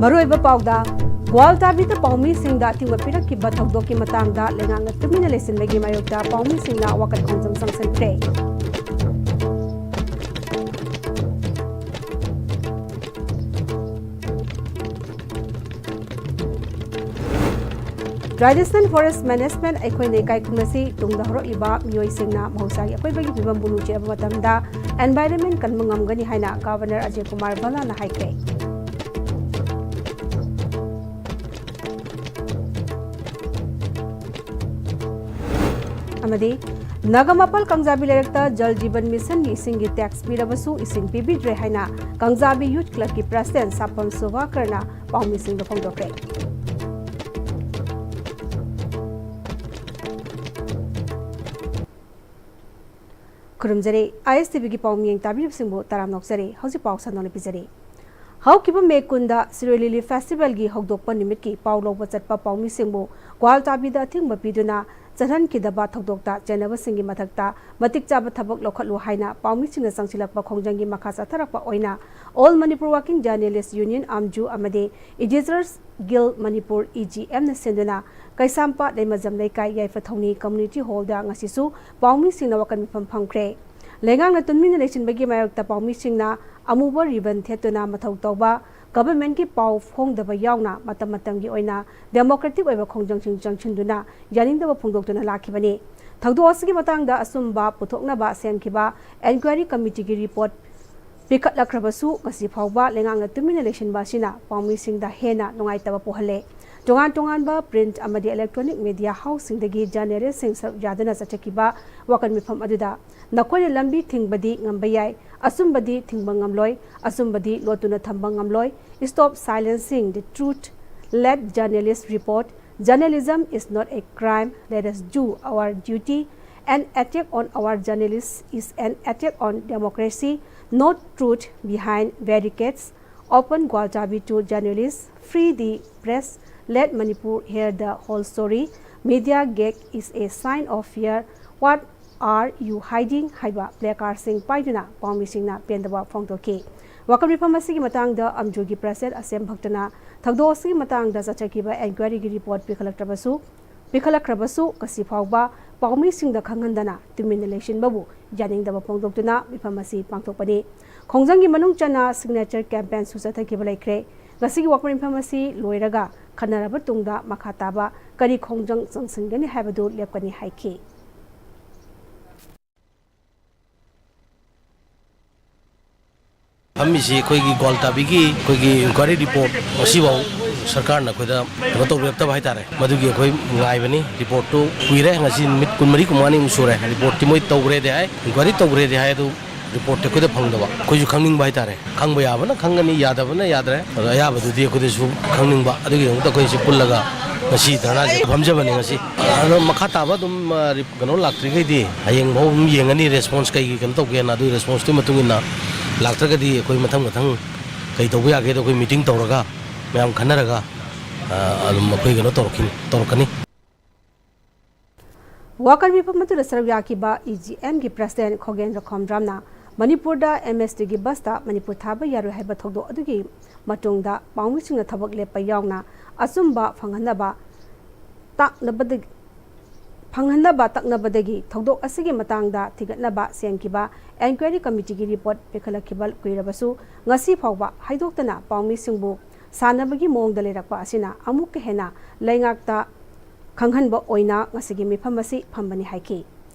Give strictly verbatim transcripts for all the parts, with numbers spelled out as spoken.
ꯑꯔꯣꯏꯕ ꯄꯥꯎꯗ, ꯒ꯭ꯋꯥꯜꯇꯥꯕꯤꯗ ꯄꯥꯎꯃꯤꯁꯤꯡꯗ ꯑꯊꯤꯡꯕ ꯄꯤꯔꯛꯈꯤꯕ ꯊꯧꯗꯣꯛꯀꯤ ꯃꯇꯥꯡꯗ ꯂꯩꯉꯥꯛꯅ ꯇꯨꯃꯤꯟꯅ ꯂꯩꯁꯤꯟꯕꯒꯤ ꯃꯥꯌꯣꯛꯇ ꯄꯥꯎꯃꯤꯁꯤꯡꯅ ꯋꯥꯀꯠ ꯈꯣꯡꯖꯪ ꯆꯪꯁꯤꯟꯈ꯭ꯔꯦ꯫ Traditional Forest Management ꯑꯩꯈꯣꯏꯅ ꯏꯀꯥꯏ ꯈꯨꯝꯅꯁꯤ꯫ ꯇꯨꯡꯗ ꯍꯧꯔꯛꯂꯤꯕ ꯃꯤꯑꯣꯏꯁꯤꯡꯅ ꯃꯍꯧꯁꯥꯒꯤ ꯑꯀꯣꯏꯕꯒꯤ ꯐꯤꯕꯝꯕꯨ ꯂꯨꯆꯦꯕ ꯃꯇꯝꯗ environment ꯀꯟꯕ ꯉꯝꯒꯅꯤ ꯍꯥꯏꯅ Governor ꯑꯖꯌ ꯀꯨꯃꯥꯔ ꯚꯜꯂꯥꯅ ꯍꯥꯏꯈ꯭ꯔꯦ꯫ ꯑꯃꯗꯤ ꯅꯥꯒꯥꯃꯄꯥꯜ ꯀꯥꯡꯖꯥꯕꯤ ꯂꯩꯔꯛꯇ ꯖꯜ ꯖꯤꯕꯟ ꯃꯤꯁꯟꯒꯤ ꯏꯁꯤꯡꯒꯤ ꯇꯦꯛꯁ ꯄꯤꯔꯕꯁꯨ ꯏꯁꯤꯡ ꯄꯤꯕꯤꯗ꯭ꯔꯦ ꯍꯥꯏꯅ ꯀꯥꯡꯖꯥꯕꯤ ꯌꯨꯊ ꯀ꯭ꯂꯕꯀꯤ ꯄ꯭ꯔꯦꯁꯤꯗꯦꯟ ꯁꯥꯄꯝ ꯁꯨꯚꯥꯀꯔꯅ ꯄꯥꯎꯃꯤꯁꯤꯡꯗ ꯐꯣꯡꯗꯣꯛꯈ꯭ꯔꯦ꯫ ꯈꯨꯔꯨꯝꯖꯔꯤ꯫ ISTVꯒꯤ ꯄꯥꯎ ꯃꯤꯌꯦꯡ ꯇꯥꯕꯤꯔꯤꯕꯁꯤꯡꯕꯨ ꯇꯔꯥꯝꯅ ꯑꯣꯛꯆꯔꯤ꯫ ꯍꯧꯖꯤꯛ ꯄꯥꯎ ꯁꯟꯗꯣꯛꯅ ꯄꯤꯖꯔꯤ꯫ ꯍꯧꯈꯤꯕ ꯃꯦ ꯀꯨꯟꯗ ꯁꯤꯔꯣꯏ ꯂꯤꯂꯤ ꯐꯦꯁꯇꯤꯚꯦꯜꯒꯤ ꯍꯧꯗꯣꯛꯄ ꯅꯨꯃꯤꯠꯀꯤ ꯄꯥꯎ ꯂꯧꯕ ꯆꯠꯄ ꯄꯥꯎꯃꯤꯁꯤꯡꯕꯨ ꯒ꯭ꯋꯥꯜꯇꯥꯕꯤꯗ ꯑꯊꯤꯡꯕ ꯄꯤꯗꯨꯅ ꯆꯠꯍꯟꯈꯤꯗꯕ ꯊꯧꯗꯣꯛꯇ ꯆꯦꯟꯅꯕꯁꯤꯡꯒꯤ ꯃꯊꯛꯇ ꯃꯇꯤꯛ ꯆꯥꯕ ꯊꯕꯛ ꯂꯧꯈꯠꯂꯨ ꯍꯥꯏꯅ ꯄꯥꯎꯃꯤꯁꯤꯡꯅ ꯆꯪꯁꯤꯜꯂꯛꯄ ꯈꯣꯡꯖꯪꯒꯤ ꯃꯈꯥ ꯆꯠꯊꯔꯛꯄ ꯑꯣꯏꯅ All Manipur Working Journalist Union, ꯑꯥꯝꯖꯨ, ꯑꯃꯗꯤ Editors Guild Manipur, EGMꯅ ꯁꯤꯟꯗꯨꯅ ꯀꯩꯁꯥꯝꯄꯥꯠ ꯂꯩꯃꯖꯝ ꯂꯩꯀꯥꯏ ꯌꯥꯏꯐꯊꯧꯅꯤ Community Hallꯗ ꯉꯁꯤꯁꯨ ꯄꯥꯎꯃꯤꯁꯤꯡꯅ ꯋꯥꯀꯠ ꯃꯤꯐꯝ ꯐꯝꯈ꯭ꯔꯦ꯫ ꯂꯩꯉꯥꯛꯅ ꯇꯨꯃꯤꯟꯅ ꯂꯩꯁꯤꯟꯕꯒꯤ ꯃꯥꯌꯣꯛꯇ ꯄꯥꯎꯃꯤꯁꯤꯡꯅ ꯑꯃꯨꯕ ꯔꯤꯕꯟ ꯊꯦꯠꯇꯨꯅ ꯃꯊꯧ ꯇꯧꯕ, ꯒꯚꯔꯟꯃꯦꯟꯠꯀꯤ ꯄꯥꯎ ꯐꯣꯡꯗꯕ ꯌꯥꯎꯅ ꯃꯇꯝ ꯃꯇꯝꯒꯤ ꯑꯣꯏꯅ ꯗꯦꯃꯣꯀ꯭ꯔꯦꯇꯤꯛ ꯑꯣꯏꯕ ꯈꯣꯡꯖꯪꯁꯤꯡ ꯆꯪꯁꯤꯟꯗꯨꯅ ꯌꯥꯅꯤꯡꯗꯕ ꯐꯣꯡꯗꯣꯛꯇꯨꯅ ꯂꯥꯛꯈꯤꯕꯅꯤ꯫ ꯊꯧꯗꯣꯛ ꯑꯁꯤꯒꯤ ꯃꯇꯥꯡꯗ ꯑꯆꯨꯝꯕ ꯄꯨꯊꯣꯛꯅꯕ ꯁꯦꯝꯈꯤꯕ ꯏꯟꯀ꯭ꯋꯥꯏꯔꯤ ꯀꯃꯤꯇꯤꯒꯤ ꯔꯤꯄꯣꯔꯠ ꯄꯤꯈꯠꯂꯛꯈ꯭ꯔꯕꯁꯨ ꯉꯁꯤ ꯐꯥꯎꯕ ꯂꯩꯉꯥꯛꯅ ꯇꯨꯃꯤꯟꯅ ꯂꯩꯁꯤꯟꯕ ꯑꯁꯤꯅ ꯄꯥꯎꯃꯤꯁꯤꯡꯗ ꯍꯦꯟꯅ ꯅꯨꯡꯉꯥꯏꯇꯕ ꯄꯣꯛꯍꯜꯂꯦ꯫ ꯇꯣꯉꯥꯟ ꯇꯣꯉꯥꯟꯕ ꯄ꯭ꯔꯤꯟꯠ ꯑꯃꯗꯤ ꯏꯂꯦꯛꯇ꯭ꯔꯣꯅꯤꯛ ꯃꯤꯗꯤꯌꯥ ꯍꯥꯎꯁꯁꯤꯡꯗꯒꯤ ꯖꯔꯅꯦꯂꯤꯁꯁꯤꯡ ꯁꯔꯨꯛ ꯌꯥꯗꯨꯅ ꯆꯠꯆꯈꯤꯕ ꯋꯥꯀꯠ ꯃꯤꯐꯝ ꯑꯗꯨꯗ ꯅꯈꯣꯏꯅ ꯂꯝꯕꯤ ꯊꯤꯡꯕꯗꯤ ꯉꯝꯕ ꯌꯥꯏ, ꯑꯆꯨꯝꯕꯗꯤ ꯊꯤꯡꯕ ꯉꯝꯂꯣꯏ, ꯑꯆꯨꯝꯕꯗꯤ ꯂꯣꯠꯇꯨꯅ ꯊꯝꯕ ꯉꯝꯂꯣꯏ꯫ Stop silencing the truth. Let journalists report. Journalism is not a crime. Let us do our duty. An attack on our journalists is an attack on democracy. No truth behind barricades. Open Gwaltabi to journalists. Free the press. Let Manipur hear the whole story. Media gag is a sign of fear. What are you hiding? ꯍꯥꯏꯕ placardꯁꯤꯡ ꯄꯥꯏꯗꯨꯅ ꯄꯥꯎꯃꯤꯁꯤꯡꯅ ꯄꯦꯟꯗꯕ ꯐꯣꯡꯗꯣꯛꯈꯤ꯫ ꯋꯥꯀꯠ ꯃꯤꯐꯝ ꯑꯁꯤꯒꯤ ꯃꯇꯥꯡꯗ ꯑꯝꯖꯨꯒꯤ president ꯑꯁꯦꯝ ꯚꯛꯇꯅ ꯊꯧꯗꯣꯛ ꯑꯁꯤꯒꯤ ꯃꯇꯥꯡꯗ ꯆꯠꯊꯈꯤꯕ ꯏꯟꯀ꯭ꯋꯥꯏꯔꯤꯒꯤ ꯔꯤꯄꯣꯔꯠ ꯄꯤꯈꯠꯂꯛꯇ꯭ꯔꯕꯁꯨ, ꯄꯤꯈꯠꯂꯛꯈ꯭ꯔꯕꯁꯨ ꯉꯁꯤ ꯐꯥꯎꯕ ꯄꯥꯎꯃꯤꯁꯤꯡꯗ ꯈꯪꯍꯟꯗꯅ ꯇꯨꯃꯤꯟꯅ ꯂꯩꯁꯤꯟꯕꯕꯨ ꯌꯥꯅꯤꯡꯗꯕ ꯐꯣꯡꯗꯣꯛꯇꯨꯅ ꯃꯤꯐꯝ ꯑꯁꯤ ꯄꯥꯡꯊꯣꯛꯄꯅꯤ꯫ ꯈꯣꯡꯖꯪꯒꯤ ꯃꯅꯨꯡ ꯆꯟꯅ ꯁꯤꯒꯅꯦꯆꯔ ꯀꯦꯝꯄꯦꯟꯁꯨ ꯆꯠꯊꯈꯤꯕ ꯂꯩꯈ꯭ꯔꯦ꯫ ꯉꯁꯤꯒꯤ ꯋꯥꯀꯠ ꯃꯤꯐꯝ ꯑꯁꯤ ꯂꯣꯏꯔꯒ ꯈꯟꯅꯔꯕ ꯇꯨꯡꯗ ꯃꯈꯥ ꯇꯥꯕ ꯀꯔꯤ ꯈꯣꯡꯖꯪ ꯆꯪꯁꯤꯟꯒꯅꯤ ꯍꯥꯏꯕꯗꯨ ꯂꯦꯞꯀꯅꯤ ꯍꯥꯏꯈꯤ꯫ ꯐꯝꯃꯤꯁꯤ ꯑꯩꯈꯣꯏꯒꯤ ꯒ꯭ꯋꯥꯜꯇꯥꯕꯤꯒꯤ ꯑꯩꯈꯣꯏꯒꯤ ꯏꯟꯀ꯭ꯋꯥꯏꯔꯤ ꯔꯤꯄꯣꯔꯠ ꯉꯁꯤꯐꯥꯎ ꯁꯔꯀꯥꯔꯅ ꯑꯩꯈꯣꯏꯗ ꯀꯩꯅꯣ ꯇꯧꯕꯤꯔꯛꯇꯕ ꯍꯥꯏꯇꯥꯔꯦ꯫ ꯃꯗꯨꯒꯤ ꯑꯩꯈꯣꯏ ꯉꯥꯏꯕꯅꯤ꯫ ꯔꯤꯄꯣꯔꯠꯇꯨ ꯀꯨꯏꯔꯦ, ꯉꯁꯤ ꯅꯨꯃꯤꯠ ꯀꯨꯟꯃꯔꯤ ꯀꯨꯟꯃꯉꯥꯅꯤꯃꯨꯛ ꯁꯨꯔꯦ꯫ ꯔꯤꯄꯣꯔꯠꯇꯤ ꯃꯣꯏ ꯇꯧꯈ꯭ꯔꯦꯗꯤ ꯍꯥꯏ, ꯏꯟꯀ꯭ꯋꯥꯏꯔꯤ ꯇꯧꯈ꯭ꯔꯦꯗꯤ ꯍꯥꯏ, ꯑꯗꯨ ꯔꯤꯄꯣꯔꯠꯇꯤ ꯑꯩꯈꯣꯏꯗ ꯐꯪꯗꯕ꯫ ꯑꯩꯈꯣꯏꯁꯨ ꯈꯪꯅꯤꯡꯕ ꯍꯥꯏꯇꯥꯔꯦ꯫ ꯈꯪꯕ ꯌꯥꯕꯅ ꯈꯪꯒꯅꯤ, ꯌꯥꯗꯕꯅ ꯌꯥꯗ꯭ꯔꯦ꯫ ꯑꯗꯣ ꯑꯌꯥꯕꯗꯨꯗꯤ ꯑꯩꯈꯣꯏꯗꯁꯨ ꯈꯪꯅꯤꯡꯕ, ꯑꯗꯨꯒꯤꯗꯃꯛꯇ ꯑꯩꯈꯣꯏ ꯁꯤ ꯄꯨꯜꯂꯒ ꯉꯁꯤ ꯙꯔꯅꯥꯁꯦ ꯐꯝꯖꯕꯅꯤ ꯉꯁꯤ꯫ ꯑꯗꯣ ꯃꯈꯥ ꯇꯥꯕ ꯑꯗꯨꯝ, ꯑ, ꯔꯤꯞ-, ꯀꯩꯅꯣ ꯂꯥꯛꯇ꯭ꯔꯤꯈꯩꯗꯤ ꯍꯌꯦꯡ ꯐꯥꯎ ꯑꯗꯨꯝ ꯌꯦꯡꯒꯅꯤ, ꯔꯦꯁꯄꯣꯟꯁ ꯀꯩ ꯀꯩꯅꯣ ꯇꯧꯒꯦꯅ꯫ ꯑꯗꯨꯒꯤ ꯔꯦꯁꯄꯣꯟꯁꯇꯨꯒꯤ ꯃꯇꯨꯡ ꯏꯟꯅ ꯂꯥꯛꯇ꯭ꯔꯒꯗꯤ ꯑꯩꯈꯣꯏ ꯃꯊꯪ ꯃꯊꯪ ꯀꯩ ꯇꯧꯕ ꯌꯥꯒꯦꯗꯣ ꯑꯩꯈꯣꯏ ꯃꯤꯇꯤꯡ ꯇꯧꯔꯒ, ꯃꯌꯥꯝ ꯈꯟꯅꯔꯒ, ꯑ, ꯑꯗꯨꯝ ꯑꯩꯈꯣꯏ ꯀꯩꯅꯣ ꯇꯧꯔꯛꯈꯤꯅꯤ, ꯇꯧꯔꯛꯀꯅꯤ꯫ ꯋꯥꯀꯠ ꯃꯤꯐꯝ ꯑꯗꯨꯗ ꯁꯔꯨꯛ ꯌꯥꯈꯤꯕ ꯏ ꯖꯤ ꯑꯦꯝꯒꯤ ꯄ꯭ꯔꯁꯤꯗꯦꯟ ꯈꯣꯒꯦꯟꯗ꯭ꯔ ꯈꯣꯝꯗ꯭ꯔꯥꯝꯅ ꯃꯅꯤꯄꯨꯔꯗ ꯑꯦꯝ ꯑꯦꯁ ꯇꯤꯒꯤ ꯕꯁꯇ ꯃꯅꯤꯄꯨꯔ ꯊꯥꯕ ꯌꯥꯔꯣꯏ ꯍꯥꯏꯕ ꯊꯧꯗꯣꯛ ꯑꯗꯨꯒꯤ ꯃꯇꯨꯡꯗ ꯄꯥꯎꯃꯤꯁꯤꯡꯅ ꯊꯕꯛ ꯂꯦꯞꯄ ꯌꯥꯎꯅ ꯑꯆꯨꯝꯕ ꯐꯪꯍꯟꯅꯕ ꯇꯥꯛꯅꯕꯗ-, ꯐꯪꯍꯟꯅꯕ ꯇꯛꯅꯕꯗꯒꯤ ꯊꯧꯗꯣꯛ ꯑꯁꯤꯒꯤ ꯃꯇꯥꯡꯗ ꯊꯤꯒꯠꯅꯕ ꯁꯦꯝꯈꯤꯕ ꯏꯟꯀ꯭ꯋꯥꯏꯔꯤ ꯀꯃꯤꯇꯤꯒꯤ ꯔꯤꯄꯣꯔꯠ ꯄꯤꯈꯠꯂꯛꯈꯤꯕ ꯀꯨꯏꯔꯕꯁꯨ ꯉꯁꯤ ꯐꯥꯎꯕ ꯍꯥꯏꯗꯣꯛꯇꯅ ꯄꯥꯎꯃꯤꯁꯤꯡꯕꯨ ꯁꯥꯟꯅꯕꯒꯤ ꯃꯑꯣꯡꯗ ꯂꯩꯔꯛꯄ ꯑꯁꯤꯅ ꯑꯃꯨꯛꯀ ꯍꯦꯟꯅ ꯂꯩꯉꯥꯛꯇ ꯈꯪꯍꯟꯕ ꯑꯣꯏꯅ ꯉꯁꯤꯒꯤ ꯃꯤꯐꯝ ꯑꯁꯤ ꯐꯝꯕꯅꯤ ꯍꯥꯏꯈꯤ꯫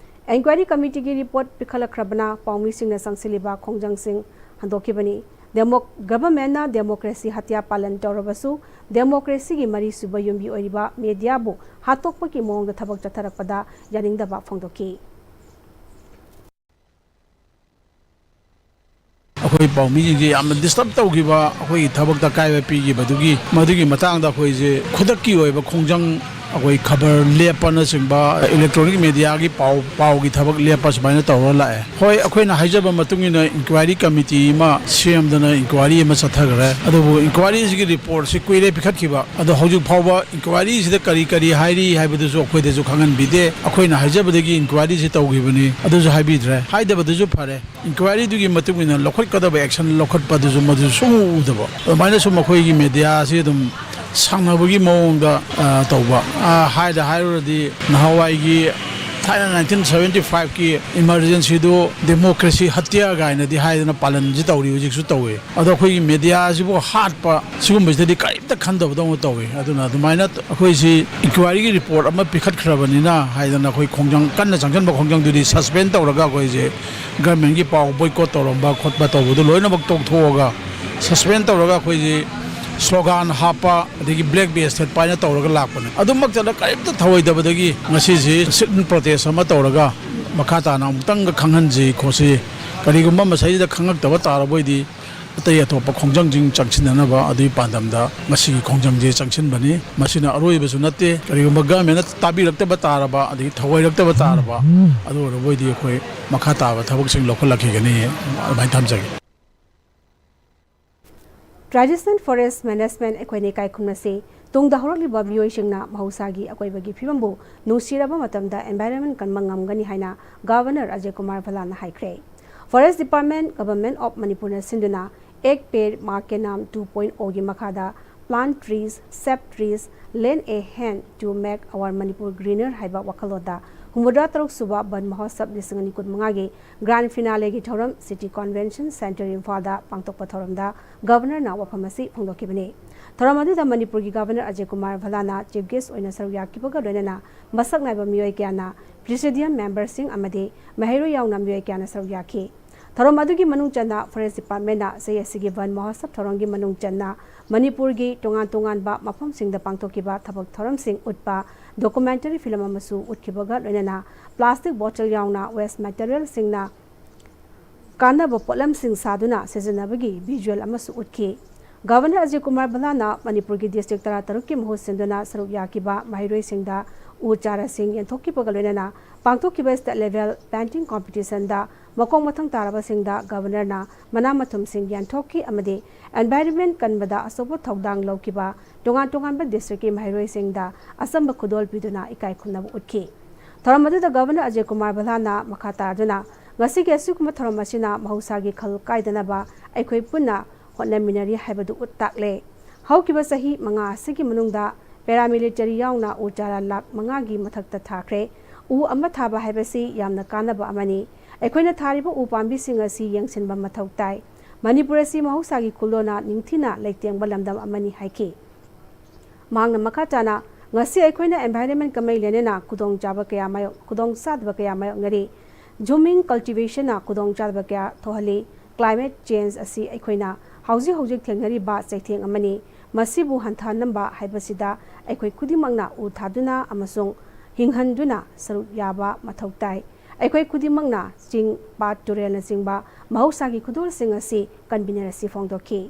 ꯏꯟꯀ꯭ꯋꯥꯏꯔꯤ ꯀꯃꯤꯇꯤꯒꯤ ꯔꯤꯄꯣꯔꯠ ꯄꯤꯈꯠꯂꯛꯈ꯭ꯔꯕꯅ ꯄꯥꯎꯃꯤꯁꯤꯡꯅ ꯆꯪꯁꯤꯜꯂꯤꯕ ꯈꯣꯡꯖꯪꯁꯤꯡ ꯍꯟꯗꯣꯛꯈꯤꯕꯅꯤ꯫ ꯗꯦꯃꯣꯛ-, ꯒꯚꯔꯟꯃꯦꯟꯠꯅ ꯗꯦꯃꯣꯀ꯭ꯔꯦꯁꯤ ꯍꯠꯌꯥ ꯄꯥꯂꯟ ꯇꯧꯔꯕꯁꯨ ꯗꯦꯃꯣꯀ꯭ꯔꯦꯁꯤꯒꯤ ꯃꯔꯤꯁꯨꯕ ꯌꯨꯝꯕꯤ ꯑꯣꯏꯔꯤꯕ ꯃꯦꯗꯤꯌꯥꯕꯨ ꯍꯥꯠꯇꯣꯛꯄꯒꯤ ꯃꯑꯣꯡꯗ ꯊꯕꯛ ꯆꯠꯊꯔꯛꯄꯗ ꯌꯥꯅꯤꯡꯗꯕ ꯐꯣꯡꯗꯣꯛꯈꯤ꯫ ꯑꯩꯈꯣꯏ ꯄꯥꯎꯃꯤꯁꯤꯡꯁꯦ ꯌꯥꯝꯅ ꯗꯤꯁꯇꯔꯕ ꯇꯧꯈꯤꯕ, ꯑꯩꯈꯣꯏꯒꯤ ꯊꯕꯛꯇ ꯑꯀꯥꯏꯕ ꯄꯤꯈꯤꯕꯗꯨꯒꯤ, ꯃꯗꯨꯒꯤ ꯃꯇꯥꯡꯗ ꯑꯩꯈꯣꯏꯁꯦ ꯈꯨꯗꯛꯀꯤ ꯑꯣꯏꯕ ꯈꯣꯡꯖꯪ ꯑꯩꯈꯣꯏ ꯈꯕꯔ ꯂꯦꯞꯄꯅꯆꯤꯡꯕ, ꯏꯂꯦꯛꯇ꯭ꯔꯣꯅꯤꯛ ꯃꯦꯗꯤꯌꯥꯒꯤ ꯄꯥꯎ, ꯄꯥꯎꯒꯤ ꯊꯕꯛ ꯂꯦꯞꯄ ꯁꯨꯃꯥꯏꯅ ꯇꯧꯔ ꯂꯥꯛꯑꯦ꯫ ꯍꯣꯏ, ꯑꯩꯈꯣꯏꯅ ꯍꯥꯏꯖꯕ ꯃꯇꯨꯡ ꯏꯟꯅ ꯏꯟꯀ꯭ꯋꯥꯏꯔꯤ ꯀꯃꯤꯇꯤ ꯑꯃ ꯁꯦꯝꯗꯅ ꯏꯟꯀ꯭ꯋꯥꯏꯔꯤ ꯑꯃ ꯆꯠꯊꯈ꯭ꯔꯦ꯫ ꯑꯗꯨꯕꯨ ꯏꯟꯀ꯭ꯋꯥꯏꯔꯤꯁꯤꯒꯤ ꯔꯤꯄꯣꯔꯠꯁꯤ ꯀꯨꯏꯔꯦ ꯄꯤꯈꯠꯈꯤꯕ꯫ ꯑꯗꯣ ꯍꯧꯖꯤꯛ ꯐꯥꯎꯕ ꯏꯟꯀ꯭ꯋꯥꯏꯔꯤꯁꯤꯗ ꯀꯔꯤ ꯀꯔꯤ ꯍꯥꯏꯔꯤ ꯍꯥꯏꯕꯗꯨꯁꯨ ꯑꯩꯈꯣꯏꯗꯁꯨ ꯈꯪꯍꯟꯕꯤꯗꯦ꯫ ꯑꯩꯈꯣꯏꯅ ꯍꯥꯏꯖꯕꯗꯒꯤ ꯏꯟꯀ꯭ꯋꯥꯏꯔꯤꯁꯤ ꯇꯧꯈꯤꯕꯅꯤ, ꯑꯗꯨꯁꯨ ꯍꯥꯏꯕꯤꯗ꯭ꯔꯦ꯫ ꯍꯥꯏꯗꯕꯗꯨꯁꯨ ꯐꯔꯦ꯫ ꯏꯟꯀ꯭ꯋꯥꯏꯔꯤꯗꯨꯒꯤ ꯃꯇꯨꯡ ꯏꯟꯅ ꯂꯧꯈꯠꯀꯗꯕ ꯑꯦꯛꯁꯟ ꯂꯧꯈꯠꯄꯗꯨꯁꯨ ꯃꯗꯨ ꯁꯨꯡꯎ ꯎꯗꯕ꯫ ꯑꯗꯨꯃꯥꯏꯅ ꯁꯨꯝ ꯑꯩꯈꯣꯏꯒꯤ ꯃꯦꯗꯤꯌꯥꯁꯤ ꯑꯗꯨꯝ ꯁꯥꯡꯅꯕꯒꯤ ꯃꯑꯣꯡꯗ, ꯑ, ꯇꯧꯕ꯫ ꯑ, ꯍꯥꯏꯗ ꯍꯥꯏꯔꯨꯔꯗꯤ ꯅꯍꯥꯟꯋꯥꯏꯒꯤ ꯊꯥꯏꯅ ꯅꯥꯏꯟꯇꯤꯟ ꯁꯚꯦꯟꯇꯤ ꯐꯥꯏꯚꯀꯤ ꯏꯃꯔꯖꯦꯟꯁꯤꯗꯨ ꯗꯦꯃꯣꯀ꯭ꯔꯦꯁꯤ ꯍꯠꯌꯥ ꯀꯥꯏꯅꯗꯤ ꯍꯥꯏꯗꯅ ꯄꯥꯂꯟꯁꯤ ꯇꯧꯔꯤ, ꯍꯧꯖꯤꯛꯁꯨ ꯇꯧꯋꯤ꯫ ꯑꯗꯣ ꯑꯩꯈꯣꯏꯒꯤ ꯃꯦꯗꯤꯌꯥꯁꯤꯕꯨ ꯍꯥꯠꯄ ꯁꯤꯒꯨꯝꯕꯁꯤꯗꯗꯤ ꯀꯔꯤꯝꯇ ꯈꯟꯗꯕꯗꯧꯅ ꯇꯧꯋꯤ꯫ ꯑꯗꯨꯅ ꯑꯗꯨꯃꯥꯏꯅ ꯑꯩꯈꯣꯏꯁꯤ ꯏꯟꯀ꯭ꯋꯥꯏꯔꯤꯒꯤ ꯔꯤꯄꯣꯔꯠ ꯑꯃ ꯄꯤꯈꯠꯈ꯭ꯔꯕꯅꯤꯅ ꯍꯥꯏꯗꯅ ꯑꯩꯈꯣꯏ ꯈꯣꯡꯖꯪ, ꯀꯟꯅ ꯆꯪꯁꯤꯟꯕ ꯈꯣꯡꯖꯪꯗꯨꯗꯤ ꯁꯁꯄꯦꯟ ꯇꯧꯔꯒ ꯑꯩꯈꯣꯏꯁꯦ ꯒꯔꯃꯦꯟꯒꯤ ꯄꯥꯎ ꯕꯣꯏꯀꯣꯠ ꯇꯧꯔꯝꯕ ꯈꯣꯠꯄ ꯇꯧꯕꯗꯨ ꯂꯣꯏꯅꯃꯛ ꯇꯣꯛꯊꯣꯛꯑꯒ ꯁꯁꯄꯦꯟ ꯇꯧꯔꯒ ꯑꯩꯈꯣꯏꯁꯤ ꯁ꯭ꯂꯣꯒꯥꯟ ꯍꯥꯞꯄ ꯑꯗꯒꯤ ꯕ꯭ꯂꯦꯛ ꯕꯦꯖ ꯊꯦꯠꯄ ꯍꯥꯏꯅ ꯇꯧꯔꯒ ꯂꯥꯛꯄꯅꯦ꯫ ꯑꯗꯨꯃꯛꯇꯗ ꯀꯔꯤꯝꯇ ꯊꯧꯑꯣꯏꯗꯕꯗꯒꯤ ꯉꯁꯤꯁꯤ ꯁꯤꯠ ꯏꯟ ꯄ꯭ꯔꯣꯇꯦꯁ ꯑꯃ ꯇꯧꯔꯒ ꯃꯈꯥ ꯇꯥꯅ ꯑꯃꯨꯛꯇꯪꯒ ꯈꯪꯍꯟꯁꯤ ꯈꯣꯠꯁꯤ, ꯀꯔꯤꯒꯨꯝꯕ ꯃꯁꯩꯁꯤꯗ ꯈꯪꯉꯛꯇꯕ ꯇꯥꯔꯕꯣꯏꯗꯤ ꯑꯇꯩ ꯑꯇꯣꯞꯄ ꯈꯣꯡꯖꯪꯁꯤꯡ ꯆꯪꯁꯤꯟꯅꯅꯕ ꯑꯗꯨꯒꯤ ꯄꯥꯟꯗꯝꯗ ꯃꯁꯤꯒꯤ ꯈꯣꯡꯖꯪꯁꯦ ꯆꯪꯁꯤꯟꯕꯅꯤ꯫ ꯃꯁꯤꯅ ꯑꯔꯣꯏꯕꯁꯨ ꯅꯠꯇꯦ꯫ ꯀꯔꯤꯒꯨꯝꯕ ꯒꯃꯦꯟꯅ ꯇꯥꯕꯤꯔꯛꯇꯕ ꯇꯥꯔꯕ, ꯑꯗꯒꯤ ꯊꯧꯑꯣꯏꯔꯛꯇꯕ ꯇꯥꯔꯕ, ꯑꯗꯨ ꯑꯣꯏꯔꯕꯣꯏꯗꯤ ꯑꯩꯈꯣꯏ ꯃꯈꯥ ꯇꯥꯕ ꯊꯕꯛꯁꯤꯡ ꯂꯧꯈꯠꯂꯛꯈꯤꯒꯅꯤ꯫ ꯑꯗꯨꯃꯥꯏꯅ ꯊꯝꯖꯒꯦ꯫ Traditional Forest Management ꯑꯩꯈꯣꯏꯅ ꯏꯀꯥꯏ ꯈꯨꯝꯅꯁꯤ꯫ ꯇꯨꯡꯗ ꯍꯧꯔꯛꯂꯤꯕ ꯃꯤꯑꯣꯏꯁꯤꯡꯅ ꯃꯍꯧꯁꯥꯒꯤ ꯑꯀꯣꯏꯕꯒꯤ ꯐꯤꯕꯝꯕꯨ ꯅꯨꯡꯁꯤꯔꯕ ꯃꯇꯝꯗ environment ꯀꯟꯕ ꯉꯝꯒꯅꯤ ꯍꯥꯏꯅ Governor ꯑꯖꯌ ꯀꯨꯃꯥꯔ ꯚꯜꯂꯥꯅ ꯍꯥꯏꯈ꯭ꯔꯦ꯫ Forest Department, Government of ꯃꯅꯤꯄꯨꯔꯅ ꯁꯤꯟꯗꯨꯅ Ek Ped Maa Ke Naam two point oh ꯒꯤ ꯃꯈꯥꯗ Plant Trees, Save Trees, Lend a Hand to Make Our Manipur Greener ꯍꯥꯏꯕ ꯋꯥꯈꯜꯂꯣꯟꯗ ꯍꯨꯝꯐꯨꯇꯔꯥ ꯇꯔꯨꯛ ꯁꯨꯕ ꯕꯟ ꯃꯍꯣꯠꯁꯕ ꯂꯤꯁꯤꯡ ꯑꯅꯤ ꯀꯨꯟꯃꯉꯥꯒꯤ Grand Finale ꯒꯤ ꯊꯧꯔꯝ City Convention Centre ꯏꯝꯐꯥꯜꯗ ꯄꯥꯡꯊꯣꯛꯄ ꯊꯧꯔꯝꯗ Governor ꯅ ꯋꯥꯐꯝ ꯑꯁꯤ ꯐꯣꯡꯗꯣꯛꯈꯤꯕꯅꯤ꯫ ꯊꯧꯔꯝ ꯑꯗꯨꯗ ꯃꯅꯤꯄꯨꯔꯒꯤ Governor Ajay Kumar ꯚꯜꯂꯥꯅ Chief Guest ꯑꯣꯏꯅ ꯁꯔꯨꯛ ꯌꯥꯈꯤꯕꯒ ꯂꯣꯏꯅꯅ ꯃꯁꯛ ꯅꯥꯏꯕ ꯃꯤꯑꯣꯏ ꯀꯌꯥꯅ, Presidium Member ꯁꯤꯡ ꯑꯃꯗꯤ ꯃꯍꯩꯔꯣꯏ ꯌꯥꯎꯅ ꯃꯤꯑꯣꯏ ꯀꯌꯥꯅ ꯁꯔꯨꯛ ꯌꯥꯈꯤ꯫ ꯊꯧꯔꯝ ꯑꯗꯨꯒꯤ ꯃꯅꯨꯡ ꯆꯟꯅ Forest Department ꯅ ꯆꯍꯤ ꯑꯁꯤꯒꯤ ꯕꯟ ꯃꯍꯣꯠꯁꯕ ꯊꯧꯔꯝꯒꯤ ꯃꯅꯨꯡ ꯆꯟꯅ ꯃꯅꯤꯄꯨꯔꯒꯤ ꯇꯣꯉꯥꯟ ꯇꯣꯉꯥꯟꯕ ꯃꯐꯝꯁꯤꯡꯗ ꯄꯥꯡꯊꯣꯛꯈꯤꯕ ꯊꯕꯛ ꯊꯧꯔꯝꯁꯤꯡ ꯎꯠꯄ documentary film ꯑꯃꯁꯨ ꯎꯠꯈꯤꯕꯒ ꯂꯣꯏꯅꯅ plastic bottle ꯌꯥꯎꯅ waste material ꯁꯤꯡꯅ ꯀꯥꯟꯅꯕ ꯄꯣꯠꯂꯝꯁꯤꯡ ꯁꯥꯗꯨꯅ ꯁꯤꯖꯤꯟꯅꯕꯒꯤ visual ꯑꯃꯁꯨ ꯎꯠꯈꯤ꯫ ꯒꯚꯔꯅꯔ ꯑꯖꯌ ꯀꯨꯃꯥꯔ ꯚꯜꯂꯥꯅ ꯃꯅꯤꯄꯨꯔꯒꯤ ꯗꯤꯁꯇ꯭ꯔꯤꯛ ꯇꯔꯥꯇꯔꯨꯛꯀꯤ ꯃꯍꯨꯠ ꯁꯤꯟꯗꯨꯅ ꯁꯔꯨꯛ ꯌꯥꯈꯤꯕ ꯃꯍꯩꯔꯣꯏꯁꯤꯡꯗ ꯎ ꯆꯥꯔꯥꯁꯤꯡ ꯌꯦꯟꯊꯣꯛꯈꯤꯕꯒ ꯂꯣꯏꯅꯅ ꯄꯥꯡꯊꯣꯛꯈꯤꯕ ꯁ꯭ꯇꯦꯠ ꯂꯦꯚꯦꯜ ꯄ꯭ꯂꯥꯟꯇꯤꯡ ꯀꯣꯝꯄꯤꯇꯤꯁꯟꯗ ꯃꯈꯣꯡ ꯃꯊꯪ ꯇꯥꯔꯕꯁꯤꯡꯗ ꯒꯚꯔꯅꯔꯅ ꯃꯅꯥ ꯃꯊꯨꯝꯁꯤꯡ ꯌꯦꯟꯊꯣꯛꯈꯤ ꯑꯃꯗꯤ ꯑꯦꯟꯚꯥꯏꯔꯟꯃꯦꯟ ꯀꯟꯕꯗ ꯑꯆꯧꯕ ꯊꯧꯗꯥꯡ ꯂꯧꯈꯤꯕ ꯇꯣꯉꯥꯟ ꯇꯣꯉꯥꯟꯕ ꯗꯤꯁꯇ꯭ꯔꯤꯛꯀꯤ ꯃꯍꯩꯔꯣꯏꯁꯤꯡꯗ ꯑꯆꯝꯕ ꯈꯨꯗꯣꯜ ꯄꯤꯗꯨꯅ ꯏꯀꯥꯏ ꯈꯨꯝꯅꯕ ꯎꯠꯈꯤ꯫ ꯊꯧꯔꯝ ꯑꯗꯨꯗ ꯒꯚꯔꯅꯔ ꯑꯖꯌ ꯀꯨꯃꯥꯔ ꯚꯜꯂꯥꯅ ꯃꯈꯥ ꯇꯥꯗꯨꯅ, ꯉꯁꯤꯒꯤ ꯑꯁꯤꯒꯨꯝꯕ ꯊꯧꯔꯝ ꯑꯁꯤꯅ ꯃꯍꯧꯁꯥꯒꯤ ꯈꯜ ꯀꯥꯏꯗꯅꯕ ꯑꯩꯈꯣꯏ ꯄꯨꯟꯅ ꯍꯣꯠꯅꯃꯤꯟꯅꯔꯤ ꯍꯥꯏꯕꯗꯨ ꯎꯠ ꯇꯥꯛꯂꯦ꯫ ꯍꯧꯈꯤꯕ ꯆꯍꯤ ꯃꯉꯥ ꯑꯁꯤꯒꯤ ꯃꯅꯨꯡꯗ ꯄꯦꯔꯥꯃꯤꯂꯤꯇꯔꯤ ꯌꯥꯎꯅ ꯎ ꯆꯥꯔꯥ ꯂꯥꯈ ꯃꯉꯥꯒꯤ ꯃꯊꯛꯇ ꯊꯥꯈ꯭ꯔꯦ꯫ ꯎ ꯑꯃ ꯊꯥꯕ ꯍꯥꯏꯕꯁꯤ ꯌꯥꯝꯅ ꯀꯥꯟꯅꯕ ꯑꯃꯅꯤ꯫ ꯑꯩꯈꯣꯏꯅ ꯊꯥꯔꯤꯕ ꯎ ꯄꯥꯝꯕꯤꯁꯤꯡ ꯑꯁꯤ ꯌꯦꯡꯁꯤꯟꯕ ꯃꯊꯧ ꯇꯥꯏ꯫ ꯃꯅꯤꯄꯨꯔ ꯑꯁꯤ ꯃꯍꯧꯁꯥꯒꯤ ꯈꯨꯜꯂꯣꯟꯅ ꯅꯤꯡꯊꯤꯅ ꯂꯩꯇꯦꯡꯕ ꯂꯝꯗꯝ ꯑꯃꯅꯤ ꯍꯥꯏꯈꯤ꯫ ꯃꯍꯥꯛꯅ ꯃꯈꯥ ꯇꯥꯅ, ꯉꯁꯤ ꯑꯩꯈꯣꯏꯅ ꯑꯦꯟꯚꯥꯏꯔꯟꯃꯦꯟ ꯀꯃꯩ ꯂꯣꯏꯅꯅ ꯈꯨꯗꯣꯡꯆꯥꯕ ꯀꯌꯥ ꯃꯥꯌꯣꯛ-, ꯈꯨꯗꯣꯡꯆꯥꯗꯕ ꯀꯌꯥ ꯃꯥꯌꯣꯛꯅꯔꯤ꯫ ꯖꯨꯃꯤꯡ ꯀꯜꯇꯤꯚꯦꯁꯟꯅ ꯈꯨꯗꯣꯡꯆꯥꯗꯕ ꯀꯌꯥ ꯊꯣꯛꯍꯜꯂꯤ꯫ ꯀ꯭ꯂꯥꯏꯃꯦꯠ ꯆꯦꯟꯖ ꯑꯁꯤ ꯑꯩꯈꯣꯏꯅ ꯍꯧꯖꯤꯛ ꯍꯧꯖꯤꯛ ꯊꯦꯡꯅꯔꯤꯕ ꯆꯩꯊꯦꯡ ꯑꯃꯅꯤ꯫ ꯃꯁꯤꯕꯨ ꯍꯟꯊꯍꯟꯅꯕ ꯍꯥꯏꯕꯁꯤꯗ ꯑꯩꯈꯣꯏ ꯈꯨꯗꯤꯡꯃꯛꯅ ꯎ ꯊꯥꯗꯨꯅ ꯑꯃꯁꯨꯡ ꯍꯤꯡꯍꯟꯗꯨꯅ ꯁꯔꯨꯛ ꯌꯥꯕ ꯃꯊꯧ ꯇꯥꯏ꯫ ꯑꯩꯈꯣꯏ ꯈꯨꯗꯤꯡꯃꯛꯅ ꯆꯤꯡ, ꯄꯥꯠ, ꯇꯨꯔꯦꯜꯅꯆꯤꯡꯕ ꯃꯍꯧꯁꯥꯒꯤ ꯈꯨꯗꯣꯜꯁꯤꯡ ꯑꯁꯤ ꯀꯟꯕꯤꯅꯔꯁꯤ ꯐꯣꯡꯗꯣꯛꯈꯤ꯫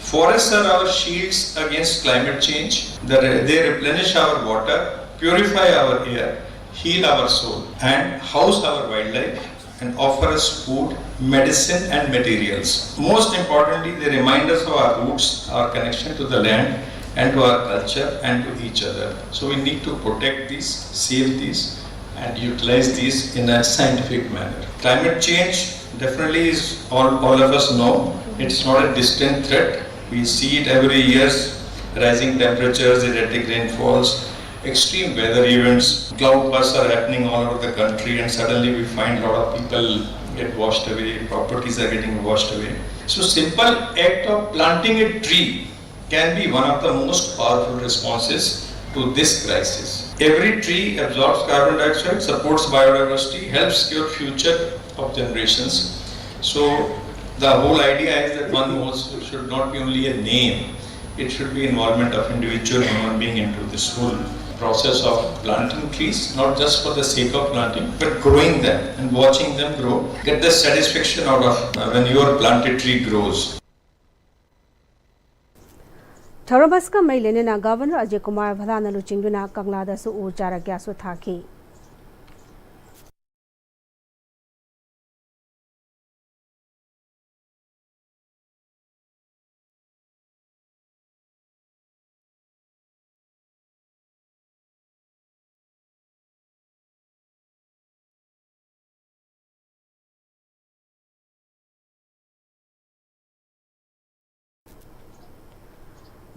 Forests are our shields against climate change. They re-, they replenish our water, purify our air, heal our soul, and house our wildlife, and offer us food, medicine, and materials. Most importantly, they remind us of our roots, our connection to the land, and to our culture and to each other. So we need to protect these, save these, and utilize these in a scientific manner. Climate change definitely is, all, all of us know, it's not a distant threat. We see it every year, rising temperatures, erratic rainfalls, extreme weather events, cloud bursts are happening all over the country, and suddenly we find a lot of people get washed away, properties are getting washed away. So simple act of planting a tree can be one of the most powerful responses to this crisis. Every tree absorbs carbon dioxide, supports biodiversity, helps secure future of generations. So the whole idea is that one must, should not be only a name, it should be involvement of individual human being into this whole Process of planting trees, not just for the sake of planting, but growing them and watching them grow. Get the satisfaction out of uh, when your planted tree grows. ꯊꯧꯔꯝ ꯑꯁꯤꯒ ꯃꯔꯤ ꯂꯩꯅꯅ governor Ajay Kumar ꯚꯜꯂꯥꯅ ꯂꯨꯆꯤꯡꯗꯨꯅ ꯀꯪꯂꯥꯗꯁꯨ ꯎ ꯆꯥꯔꯥ ꯀꯌꯥꯁꯨ ꯊꯥꯈꯤ꯫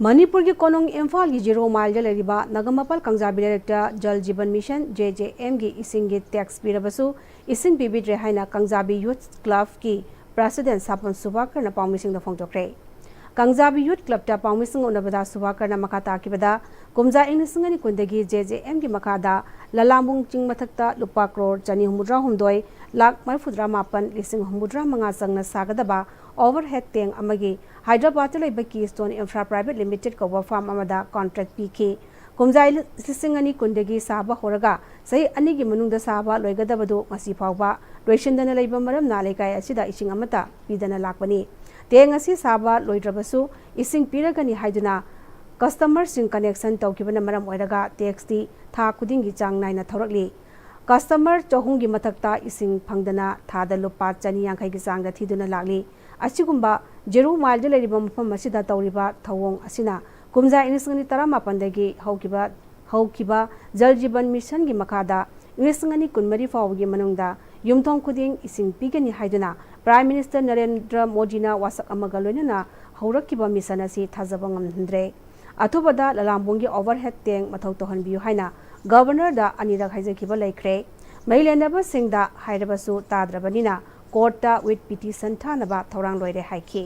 ꯃꯅꯤꯄꯨꯔꯒꯤ ꯀꯣꯅꯨꯡ ꯏꯝꯐꯥꯜꯒꯤ ꯖꯤꯔꯣ ꯃꯥꯏꯜꯗ ꯂꯩꯔꯤꯕ ꯅꯒꯃꯄꯥꯜ ꯀꯪꯖꯥꯕꯤ ꯂꯩꯔꯛꯇ ꯖꯜ ꯖꯤꯕꯟ ꯃꯤꯁꯟ, ꯖꯦ ꯖꯦ ꯑꯦꯝꯒꯤ ꯏꯁꯤꯡꯒꯤ ꯇꯦꯛꯁ ꯄꯤꯔꯕꯁꯨ ꯏꯁꯤꯡ ꯄꯤꯕꯤꯗ꯭ꯔꯦ ꯍꯥꯏꯅ ꯀꯪꯖꯥꯕꯤ ꯌꯨꯊ ꯀ꯭ꯂꯕꯀꯤ ꯄ꯭ꯔꯦꯁꯤꯗꯦꯟꯠ ꯁꯥꯄꯝ ꯁꯨꯚꯥꯀꯔꯅ ꯄꯥꯎꯃꯤꯁꯤꯡꯗ ꯐꯣꯡꯗꯣꯛꯈ꯭ꯔꯦ꯫ ꯀꯪꯖꯥꯕꯤ ꯌꯨꯊ ꯀ꯭ꯂꯕꯇ ꯄꯥꯎꯃꯤꯁꯤꯡ ꯎꯅꯕꯗ ꯁꯨꯚꯥꯀꯔꯅ ꯃꯈꯥ ꯇꯥꯈꯤꯕꯗ, ꯀꯨꯝꯖꯥ ꯏꯪ ꯂꯤꯁꯤꯡ ꯑꯅꯤ ꯀꯨꯟꯗꯒꯤ ꯖꯦ ꯖꯦ ꯑꯦꯝꯒꯤ ꯃꯈꯥꯗ ꯂꯂꯥꯝꯕꯨꯡ ꯆꯤꯡ ꯃꯊꯛꯇ ꯂꯨꯄꯥ ꯀ꯭ꯔꯣꯔ ꯆꯅꯤ ꯍꯨꯝꯐꯨꯇꯔꯥ ꯍꯨꯝꯗꯣꯏ ꯂꯥꯈ ꯃꯔꯤꯐꯨꯇꯔꯥ ꯃꯥꯄꯟ ꯂꯤꯁꯤꯡ ꯍꯨꯝꯐꯨꯇꯔꯥ ꯃꯉꯥ ꯆꯪꯅ ꯁꯥꯒꯗꯕ ꯑꯣꯚꯔꯍꯦꯗ ꯇꯦꯡ ꯑꯃꯒꯤ ꯍꯥꯏꯗ꯭ꯔꯕꯥꯗꯇ ꯂꯩꯕ ꯀꯤꯁꯇꯣꯟ ꯏꯟꯐ꯭ꯔꯥ ꯄ꯭ꯔꯥꯏꯚꯦꯠ ꯂꯤꯃꯤꯇꯦꯗ ꯀꯧꯕ ꯐꯥꯔꯝ ꯑꯃꯗ ꯀꯣꯟꯇ꯭ꯔꯦꯛ ꯄꯤꯈꯤ꯫ ꯀꯨꯝꯖꯥ ꯂꯤꯁꯤꯡ ꯑꯅꯤ ꯀꯨꯟꯗꯒꯤ ꯁꯥꯕ ꯍꯧꯔꯒ ꯆꯍꯤ ꯑꯅꯤꯒꯤ ꯃꯅꯨꯡꯗ ꯁꯥꯕ ꯂꯣꯏꯒꯗꯕꯗꯨ ꯉꯁꯤ ꯐꯥꯎꯕ ꯂꯣꯏꯁꯤꯟꯗꯅ ꯂꯩꯕ ꯃꯔꯝꯅ ꯂꯩꯀꯥꯏ ꯑꯁꯤꯗ ꯏꯁꯤꯡ ꯑꯃꯠꯇ ꯄꯤꯗꯅ ꯂꯥꯛꯄꯅꯤ꯫ ꯇꯦꯡ ꯑꯁꯤ ꯁꯥꯕ ꯂꯣꯏꯗ꯭ꯔꯕꯁꯨ ꯏꯁꯤꯡ ꯄꯤꯔꯒꯅꯤ ꯍꯥꯏꯗꯨꯅ ꯀꯁꯇꯃꯔꯁꯤꯡ ꯀꯅꯦꯛꯁꯟ ꯇꯧꯈꯤꯕꯅ ꯃꯔꯝ ꯑꯣꯏꯔꯒ ꯇꯦꯛꯁꯇꯤ ꯊꯥ ꯈꯨꯗꯤꯡꯒꯤ ꯆꯥꯡ ꯅꯥꯏꯅ ꯊꯧꯔꯛꯂꯤ꯫ ꯀꯁꯇꯃꯔ ꯆꯍꯨꯝꯒꯤ ꯃꯊꯛꯇ ꯏꯁꯤꯡ ꯐꯪꯗꯅ ꯊꯥꯗ ꯂꯨꯄꯥ ꯆꯅꯤ ꯌꯥꯡꯈꯩꯒꯤ ꯆꯥꯡꯗ ꯊꯤꯗꯨꯅ ꯂꯥꯛꯂꯤ꯫ ꯑꯁꯤꯒꯨꯝꯕ ꯖꯦꯔꯣ ꯃꯥꯏꯜꯗ ꯂꯩꯔꯤꯕ ꯃꯐꯝ ꯑꯁꯤꯗ ꯇꯧꯔꯤꯕ ꯊꯧꯑꯣꯡ ꯑꯁꯤꯅ ꯀꯨꯝꯖꯥ ꯏꯪ ꯂꯤꯁꯤꯡ ꯑꯅꯤ ꯇꯔꯥꯃꯥꯄꯟꯗꯒꯤ ꯍꯧꯈꯤꯕ, ꯍꯧꯈꯤꯕ ꯖꯜ ꯖꯤꯕꯟ ꯃꯤꯁꯟꯒꯤ ꯃꯈꯥꯗ ꯏꯪ ꯂꯤꯁꯤꯡ ꯑꯅꯤ ꯀꯨꯟꯃꯔꯤ ꯐꯥꯎꯕꯒꯤ ꯃꯅꯨꯡꯗ ꯌꯨꯝꯊꯣꯡ ꯈꯨꯗꯤꯡ ꯏꯁꯤꯡ ꯄꯤꯒꯅꯤ ꯍꯥꯏꯗꯨꯅ ꯄ꯭ꯔꯥꯏꯝ ꯃꯤꯅꯤꯁꯇꯔ ꯅꯔꯦꯟꯗ꯭ꯔ ꯃꯣꯗꯤꯅ ꯋꯥꯁꯛ ꯑꯃꯒ ꯂꯣꯏꯅꯅ ꯍꯧꯔꯛꯈꯤꯕ ꯃꯤꯁꯟ ꯑꯁꯤ ꯊꯥꯖꯕ ꯉꯝꯍꯟꯗ꯭ꯔꯦ꯫ ꯑꯊꯨꯕꯗ ꯂꯂꯥꯝꯕꯨꯡꯒꯤ ꯑꯣꯚꯔꯍꯦꯗ ꯇꯦꯡ ꯃꯊꯧ ꯇꯧꯍꯟꯕꯤꯌꯨ ꯍꯥꯏꯅ ꯒꯚꯔꯅꯔꯗ ꯑꯅꯤꯔꯛ ꯍꯥꯏꯖꯈꯤꯕ ꯂꯩꯈ꯭ꯔꯦ꯫ ꯃꯔꯤ ꯂꯩꯅꯕꯁꯤꯡꯗ ꯍꯥꯏꯔꯕꯁꯨ ꯇꯥꯗ꯭ꯔꯕꯅꯤꯅ ꯀꯣꯔꯠꯇ ꯋꯤꯠ ꯄꯤꯇꯤꯁꯟ ꯊꯥꯅꯕ ꯊꯧꯔꯥꯡ ꯂꯣꯏꯔꯦ ꯍꯥꯏꯈꯤ꯫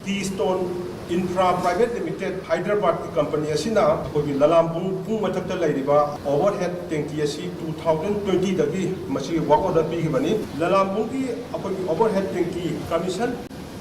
ꯀꯤꯁꯇꯣꯟ ꯏꯟꯐ꯭ꯔꯥ ꯄ꯭ꯔꯥꯏꯚꯦꯠ ꯂꯤꯃꯤꯇꯦꯗ ꯍꯥꯏꯗ꯭ꯔꯕꯥꯗꯀꯤ ꯀꯝꯄꯅꯤ ꯑꯁꯤꯅ ꯑꯩꯈꯣꯏꯒꯤ ꯂꯂꯥꯝꯕꯨꯡ ꯄꯨꯡ ꯃꯊꯛꯇ ꯂꯩꯔꯤꯕ ꯑꯣꯚꯔꯍꯦꯗ ꯇꯦꯡꯀꯤ ꯑꯁꯤ ꯇꯨ ꯊꯥꯎꯖꯟ ꯇ꯭ꯋꯦꯟꯇꯤꯗꯒꯤ ꯃꯁꯤ ꯋꯥꯔꯛ ꯑꯣꯔꯗꯔ ꯄꯤꯈꯤꯕꯅꯤ꯫ ꯂꯂꯥꯝꯕꯨꯡꯒꯤ ꯑꯩꯈꯣꯏꯒꯤ ꯑꯣꯚꯔꯍꯦꯗ ꯇꯦꯡꯀꯤ ꯀꯃꯤꯁꯟ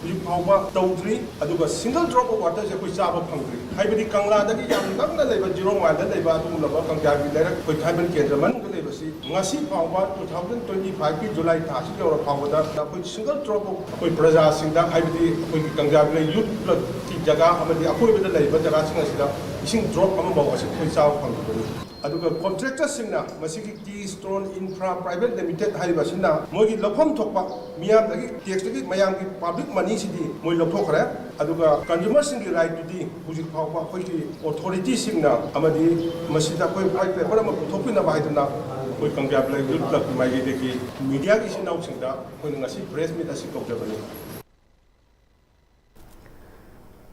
ꯍꯧꯖꯤꯛ ꯐꯥꯎꯕ ꯇꯧꯗ꯭ꯔꯤ꯫ ꯑꯗꯨꯒ single drop of waterꯁꯦ ꯑꯩꯈꯣꯏ ꯆꯥꯕ ꯐꯪꯗ꯭ꯔꯤ꯫ ꯍꯥꯏꯕꯗꯤ ꯀꯪꯂꯥꯗꯒꯤ ꯌꯥꯝ ꯅꯛꯅ ꯂꯩꯕ zero mileꯗ ꯂꯩꯕ ꯑꯗꯨꯒꯨꯝꯂꯕ ꯀꯪꯖꯥꯕꯤ ꯂꯩꯔꯛ ꯑꯩꯈꯣꯏ tribal ꯀꯦꯟꯗ꯭ꯔ ꯃꯅꯨꯡꯗ ꯂꯩꯕꯁꯤ ꯉꯁꯤ ꯐꯥꯎꯕ two thousand twenty fiveꯀꯤ July ꯊꯥꯁꯤ ꯌꯧꯔ ꯐꯥꯎꯕꯗ ꯑꯩꯈꯣꯏ single drop of ꯑꯩꯈꯣꯏ ꯄ꯭ꯔꯖꯥꯁꯤꯡꯗ, ꯍꯥꯏꯕꯗꯤ ꯑꯩꯈꯣꯏꯒꯤ ꯀꯪꯖꯥꯕꯤ ꯂꯩꯔꯛ youth clubꯀꯤ ꯖꯒꯥ ꯑꯃꯗꯤ ꯑꯀꯣꯏꯕꯗ ꯂꯩꯔꯤꯕ ꯖꯒꯥꯁꯤꯡ ꯑꯁꯤꯗ ꯏꯁꯤꯡ drop ꯑꯃꯐꯥꯎ ꯑꯁꯤ ꯑꯩꯈꯣꯏ ꯆꯥꯕ ꯐꯪꯗꯕꯅꯤ꯫ ꯑꯗꯨꯒ contractorꯁꯤꯡꯅ ꯃꯁꯤꯒꯤ Keystone Infra Private Limited ꯍꯥꯏꯔꯤꯕ ꯑꯁꯤꯅ ꯃꯣꯏꯒꯤ ꯂꯧꯐꯝ ꯊꯣꯛꯄ ꯃꯤꯌꯥꯝꯗꯒꯤ taxꯇꯒꯤ ꯃꯌꯥꯝꯒꯤ public moneyꯁꯤꯗꯤ ꯃꯣꯏ ꯂꯧꯊꯣꯛꯈ꯭ꯔꯦ꯫ ꯑꯗꯨꯒ consumerꯁꯤꯡꯒꯤ rightꯇꯨꯗꯤ ꯍꯧꯖꯤꯛ ꯐꯥꯎꯕ ꯑꯩꯈꯣꯏꯒꯤ authorityꯁꯤꯡꯅ ꯑꯃꯗꯤ ꯃꯁꯤꯗ ꯑꯩꯈꯣꯏ white paper ꯑꯃ ꯄꯨꯊꯣꯛꯄꯤꯅꯕ ꯍꯥꯏꯗꯨꯅ ꯑꯩꯈꯣꯏ ꯀꯪꯖꯥꯕꯤ ꯂꯩꯔꯛ youth clubꯀꯤ ꯃꯥꯏꯀꯩꯗꯒꯤ mediaꯒꯤ ꯏꯆꯤꯟ ꯏꯅꯥꯎꯁꯤꯡꯗ ꯑꯩꯈꯣꯏꯅ ꯉꯁꯤ press meet ꯑꯁꯤ ꯀꯧꯖꯕꯅꯤ꯫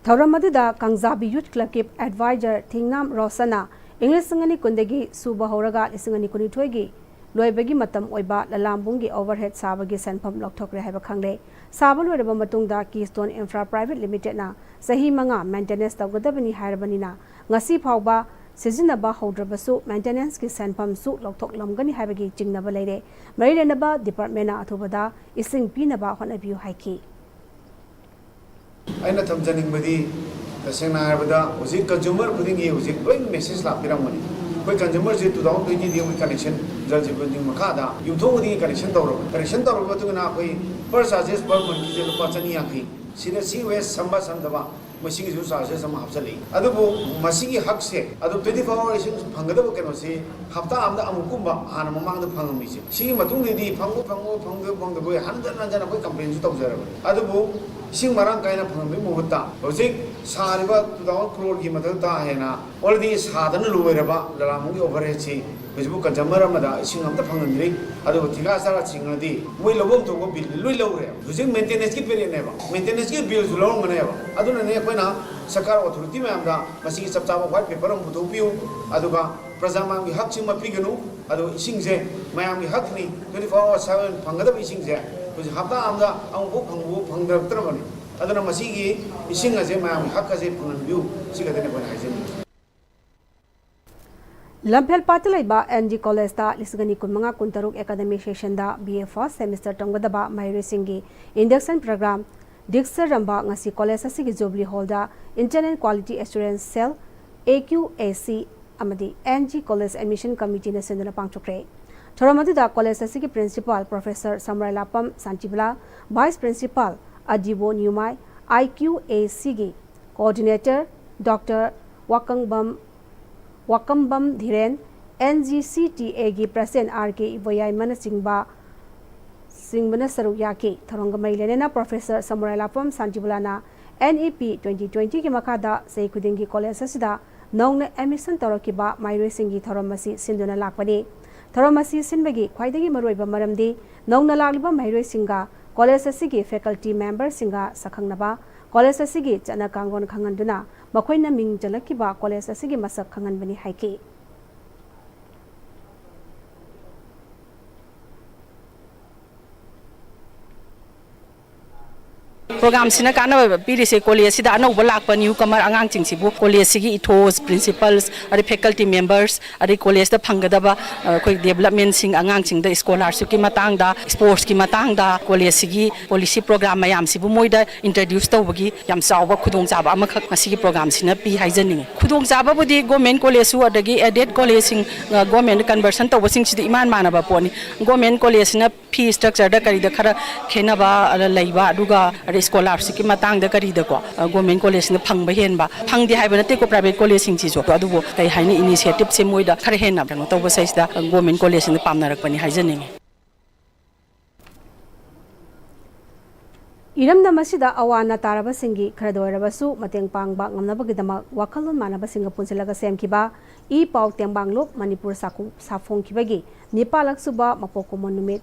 ꯊꯧꯔꯝ ꯑꯗꯨꯗ ꯀꯪꯖꯥꯕꯤ youth clubꯀꯤ adviser ꯊꯤꯡꯅꯥꯝ ꯔꯣꯁꯟꯅ ꯏꯪ ꯂꯤꯁꯤꯡ ꯑꯅꯤ ꯀꯨꯟꯗꯒꯤ ꯁꯨꯕ ꯍꯧꯔꯒ ꯂꯤꯁꯤꯡ ꯑꯅꯤ ꯀꯨꯟꯅꯤꯊꯣꯏꯒꯤ ꯂꯣꯏꯕꯒꯤ ꯃꯇꯝ ꯑꯣꯏꯕ ꯂꯂꯥꯝꯕꯨꯡꯒꯤ overhead ꯁꯥꯕꯒꯤ ꯁꯦꯟꯐꯝ ꯂꯧꯊꯣꯛꯈ꯭ꯔꯦ ꯍꯥꯏꯕ ꯈꯪꯂꯦ꯫ ꯁꯥꯕ ꯂꯣꯏꯔꯕ ꯃꯇꯨꯡꯗ Keystone Infra Private Limitedꯅ ꯆꯍꯤ ꯃꯉꯥ maintenance ꯇꯧꯒꯗꯕꯅꯤ ꯍꯥꯏꯔꯕꯅꯤꯅ ꯉꯁꯤ ꯐꯥꯎꯕ ꯁꯤꯖꯤꯟꯅꯕ ꯍꯧꯗ꯭ꯔꯕꯁꯨ maintenanceꯀꯤ ꯁꯦꯟꯐꯝꯁꯨ ꯂꯧꯊꯣꯛꯂꯝꯒꯅꯤ ꯍꯥꯏꯕꯒꯤ ꯆꯤꯡꯅꯕ ꯂꯩꯔꯦ꯫ ꯃꯔꯤ ꯂꯩꯅꯕ departmentꯅ ꯑꯊꯨꯕꯗ ꯏꯁꯤꯡ ꯄꯤꯅꯕ ꯍꯣꯠꯅꯕꯤꯌꯨ ꯍꯥꯏꯈꯤ꯫ ꯑꯩꯅ ꯊꯝꯖꯅꯤꯡꯕꯗꯤ ꯇꯁꯦꯡꯅ ꯍꯥꯏꯔꯕꯗ ꯍꯧꯖꯤꯛ consumer ꯈꯨꯗꯤꯡꯒꯤ ꯍꯧꯖꯤꯛ ꯂꯣꯏ message ꯂꯥꯛꯄꯤꯔꯝꯒꯅꯤ꯫ ꯑꯩꯈꯣꯏ consumerꯁꯦ two thousand twentyꯗꯒꯤ ꯑꯩꯈꯣꯏ connection Jal Jeevan Mission ꯃꯈꯥꯗ ꯌꯨꯝꯊꯣꯡ ꯈꯨꯗꯤꯡꯒꯤ connection ꯇꯧꯔꯕ꯫ Connection ꯇꯧꯔꯕ ꯃꯇꯨꯡ ꯏꯟꯅ ꯑꯩꯈꯣꯏ per charges per monthꯀꯤꯁꯦ ꯂꯨꯄꯥ ꯆꯅꯤ ꯌꯥꯡꯈꯩ꯫ ꯁꯤꯗ ꯁꯤ waste ꯁꯝꯕ ꯁꯝꯗꯕ ꯃꯁꯤꯒꯤꯁꯨ charges ꯑꯃ ꯍꯥꯞꯆꯜꯂꯛꯏ꯫ ꯑꯗꯨꯕꯨ ꯃꯁꯤꯒꯤ ꯍꯛꯁꯦ ꯑꯗꯨꯝ twenty four hour ꯏꯁꯤꯡ ꯐꯪꯒꯗꯕ ꯀꯩꯅꯣꯁꯤ ꯍꯞꯇꯥ ꯑꯃꯗ ꯑꯃꯨꯛꯀꯨꯝꯕ ꯍꯥꯟꯅ ꯃꯃꯥꯡꯗ ꯐꯪꯉꯝꯃꯤꯁꯦ꯫ ꯁꯤꯒꯤ ꯃꯇꯨꯡꯗꯗꯤ ꯐꯪꯕ ꯐꯪꯕ ꯐꯪꯗꯕ ꯐꯪꯗꯕ ꯍꯟꯖꯟ ꯍꯟꯖꯟ ꯑꯩꯈꯣꯏ complainꯁꯨ ꯇꯧꯖꯔꯕꯅꯤ꯫ ꯑꯗꯨꯕꯨ ꯏꯁꯤꯡ ꯃꯔꯥꯡ ꯀꯥꯏꯅ ꯐꯪꯍꯟꯕꯒꯤ ꯃꯍꯨꯠꯇ ꯍꯧꯖꯤꯛ ꯁꯥꯔꯤꯕ two thousand crore ꯒꯤ ꯃꯊꯛꯇ ꯍꯦꯟꯅ already ꯁꯥꯗꯅ ꯂꯣꯏꯔꯕ ꯂꯂꯥꯝꯕꯨꯡꯒꯤ overheadꯁꯤ ꯍꯧꯖꯤꯛꯄꯨ consumer ꯑꯃꯗ ꯏꯁꯤꯡ ꯑꯝꯇ ꯐꯪꯍꯟꯗ꯭ꯔꯤ꯫ ꯑꯗꯨꯒ ꯊꯤꯀꯥ ꯆꯥꯔꯁꯤꯡꯅꯗꯤ ꯃꯣꯏ ꯂꯧꯐꯝ ꯊꯣꯛꯄ bill ꯂꯣꯏ ꯂꯧꯔꯦ꯫ ꯍꯧꯖꯤꯛ maintenanceꯀꯤ periodꯅꯦꯕ꯫ Maintenanceꯀꯤ billꯁꯨ ꯂꯧꯔꯝꯒꯅꯦꯕ꯫ ꯑꯗꯨꯅꯅꯦ ꯑꯩꯈꯣꯏꯅ ꯁꯔꯀꯥꯔ authority ꯃꯌꯥꯝꯗ ꯃꯁꯤꯒꯤ ꯆꯞ ꯆꯥꯕ white paper ꯑꯃ ꯄꯨꯊꯣꯛꯄꯤꯌꯨ꯫ ꯑꯗꯨꯒ ꯄ꯭ꯔꯖꯥ ꯃꯌꯥꯝꯒꯤ ꯍꯛꯁꯤꯡ ꯃꯄꯤꯒꯅꯨ꯫ ꯑꯗꯨꯒ ꯏꯁꯤꯡꯁꯦ ꯃꯌꯥꯝꯒꯤ ꯍꯛꯅꯤ꯫ Twenty four hour seven ꯐꯪꯒꯗꯕ ꯏꯁꯤꯡꯁꯦ ꯍꯧꯖꯤꯛ ꯍꯞꯇꯥ ꯑꯃꯗ ꯑꯃꯨꯛꯐꯥꯎ ꯐꯪꯕ ꯐꯪꯗꯔꯛꯇ꯭ꯔꯕꯅꯤ꯫ ꯑꯗꯨꯅ ꯃꯁꯤꯒꯤ ꯏꯁꯤꯡ ꯑꯁꯦ ꯃꯌꯥꯝꯒꯤ ꯍꯛ ꯑꯁꯦ ꯐꯪꯍꯟꯕꯤꯌꯨ꯫ ꯁꯤ ꯈꯛꯇꯅꯤ ꯑꯩꯈꯣꯏꯅ ꯍꯥꯏꯖꯅꯤꯡꯉꯤ꯫ ꯂꯝꯐꯦꯜꯄꯥꯠꯇ ꯂꯩꯕ N G Collegeꯇ ꯂꯤꯁꯤꯡ ꯑꯅꯤ ꯀꯨꯟꯃꯉꯥ ꯀꯨꯟꯇꯔꯨꯛ academic sessionꯗ B A first semester ꯇꯝꯒꯗꯕ ꯃꯍꯩꯔꯣꯏꯁꯤꯡꯒꯤ induction program ꯗꯤꯛꯁꯔ ꯔꯝꯕꯥ ꯉꯁꯤ ꯀꯣꯂꯦꯖ ꯑꯁꯤꯒꯤ ꯖꯨꯕꯤꯂꯤ ꯍꯣꯜꯗ Internal Quality Assurance Cell, A Q A C, ꯑꯃꯗꯤ N G College Admission Committeeꯅ ꯁꯤꯟꯗꯨꯅ ꯄꯥꯡꯊꯣꯛꯈ꯭ꯔꯦ꯫ ꯊꯧꯔꯝ ꯑꯗꯨꯗ ꯀꯣꯂꯦꯖ ꯑꯁꯤꯒꯤ principal professor Samurailatpam Shantibala, vice principal Adibo Nyumai, I Q A Cꯒꯤ coordinator doctor Wakambam, Wakambam Dhiren, N G C T Aꯒꯤ ꯄ꯭ꯔꯁꯤꯗꯦꯟ R K ꯏꯕꯣꯌꯥꯏꯃꯅꯆꯤꯡꯕ ꯆꯤꯡꯕꯅ ꯁꯔꯨꯛ ꯌꯥꯈꯤ꯫ ꯊꯧꯔꯝꯒ ꯃꯔꯤ ꯂꯩꯅꯅ ꯄ꯭ꯔꯣꯐꯦꯁꯔ ꯁꯃꯔꯥꯏꯂꯥꯄꯝ ꯁꯥꯟꯇꯤꯕꯂꯥꯅ N E P twenty twentyꯒꯤ ꯃꯈꯥꯗ ꯆꯍꯤ ꯈꯨꯗꯤꯡꯒꯤ ꯀꯣꯂꯦꯖ ꯑꯁꯤꯗ ꯅꯧꯅ admission ꯇꯧꯔꯛꯈꯤꯕ ꯃꯍꯩꯔꯣꯏꯁꯤꯡꯒꯤ ꯊꯧꯔꯝ ꯑꯁꯤ ꯁꯤꯟꯗꯨꯅ ꯂꯥꯛꯄꯅꯤ꯫ ꯊꯧꯔꯝ ꯑꯁꯤ ꯁꯤꯟꯕꯒꯤ ꯈ꯭ꯋꯥꯏꯗꯒꯤ ꯃꯔꯨꯑꯣꯏꯕ ꯃꯔꯝꯗꯤ ꯅꯧꯅ ꯂꯥꯛꯂꯤꯕ ꯃꯍꯩꯔꯣꯏꯁꯤꯡꯒ ꯀꯣꯂꯦꯖ ꯑꯁꯤꯒꯤ faculty memberꯁꯤꯡꯒ ꯁꯛꯈꯪꯅꯕ, ꯀꯣꯂꯦꯖ ꯑꯁꯤꯒꯤ ꯆꯠꯅ ꯀꯥꯡꯂꯣꯟ ꯈꯪꯍꯟꯗꯨꯅ ꯃꯈꯣꯏꯅ ꯃꯤꯡ ꯆꯜꯂꯛꯈꯤꯕ ꯀꯣꯂꯦꯖ ꯑꯁꯤꯒꯤ ꯃꯁꯛ ꯈꯪꯍꯟꯕꯅꯤ ꯍꯥꯏꯈꯤ꯫ ꯄ꯭ꯔꯣꯒ꯭ꯔꯥꯝꯁꯤꯅ ꯀꯥꯟꯅꯕ ꯄꯤꯔꯤꯁꯦ ꯀꯣꯂꯦꯖꯁꯤꯗ ꯑꯅꯧꯕ ꯂꯥꯛꯄ new comer ꯑꯉꯥꯡꯁꯤꯡꯁꯤꯕꯨ ꯀꯣꯂꯦꯖꯁꯤꯒꯤ ethos, principles, ꯑꯗꯩ faculty members, ꯑꯗꯩ ꯀꯣꯂꯦꯖꯇ ꯐꯪꯒꯗꯕ ꯑ, ꯑꯩꯈꯣꯏ developmentꯁꯤꯡ ꯑꯉꯥꯡꯁꯤꯡꯗ scholarshipꯀꯤ ꯃꯇꯥꯡꯗ, sportsꯀꯤ ꯃꯇꯥꯡꯗ, ꯀꯣꯂꯦꯖꯁꯤꯒꯤ policy program ꯃꯌꯥꯝꯁꯤꯕꯨ ꯃꯣꯏꯗ introduce ꯇꯧꯕꯒꯤ ꯌꯥꯝ ꯆꯥꯎꯕ ꯈꯨꯗꯣꯡꯆꯥꯕ ꯑꯃꯈꯛ ꯉꯁꯤꯒꯤ ꯄ꯭ꯔꯣꯒ꯭ꯔꯥꯝꯁꯤꯅ ꯄꯤ ꯍꯥꯏꯖꯅꯤꯡꯉꯤ꯫ ꯈꯨꯗꯣꯡꯆꯥꯕꯕꯨꯗꯤ government collegeꯁꯨ ꯑꯗꯒꯤ aided collegeꯁꯤꯡ, ꯑ, government conversion ꯇꯧꯕꯁꯤꯡꯁꯤꯗꯤ ꯏꯃꯥꯟ ꯃꯥꯟꯅꯕ ꯄꯣꯠꯅꯤ꯫ Government collegeꯁꯤꯅ fee structureꯗ ꯀꯔꯤꯗ ꯈꯔ ꯈꯦꯠꯅꯕ ꯂꯩꯕ, ꯑꯗꯨꯒ ꯑꯗꯩ scholarshipꯀꯤ ꯃꯇꯥꯡꯗ ꯀꯔꯤꯗꯀꯣ, government collegeꯁꯤꯅ ꯐꯪꯕ ꯍꯦꯟꯕ, ꯐꯪꯗꯦ ꯍꯥꯏꯕ ꯅꯠꯇꯦꯀꯣ private collegeꯁꯤꯡꯁꯤꯁꯨ, ꯑꯗꯨꯕꯨ ꯀꯩ ꯍꯥꯏꯅꯤ, initiativeꯁꯦ ꯃꯣꯏꯗ ꯈꯔ ꯍꯦꯟꯅ ꯀꯩꯅꯣ ꯇꯧꯕ ꯁꯤꯗꯩꯁꯤꯗ government collegeꯁꯤꯡꯅ ꯄꯥꯝꯅꯔꯛꯄꯅꯤ ꯍꯥꯏꯖꯅꯤꯡꯉꯤ꯫ ꯏꯔꯝꯗꯝ ꯑꯁꯤꯗ ꯑꯋꯥ ꯑꯅꯥ ꯇꯥꯔꯕꯁꯤꯡꯒꯤ ꯈꯔꯗ ꯑꯣꯏꯔꯕꯁꯨ ꯃꯇꯦꯡ ꯄꯥꯡꯕ ꯉꯝꯅꯕꯒꯤꯗꯃꯛ ꯋꯥꯈꯜꯂꯣꯟ ꯃꯥꯟꯅꯕꯁꯤꯡꯒ ꯄꯨꯟꯁꯤꯜꯂꯒ ꯁꯦꯝꯈꯤꯕ ꯏ ꯄꯥꯎ ꯇꯦꯡꯕꯥꯡꯂꯨꯞ ꯃꯅꯤꯄꯨꯔ ꯁꯥꯐꯣꯡ-, ꯁꯥꯐꯣꯡꯈꯤꯕꯒꯤ ꯅꯤꯄꯥꯜꯂꯛ ꯁꯨꯕ ꯃꯄꯣꯛ ꯀꯨꯝꯑꯣꯟ ꯅꯨꯃꯤꯠ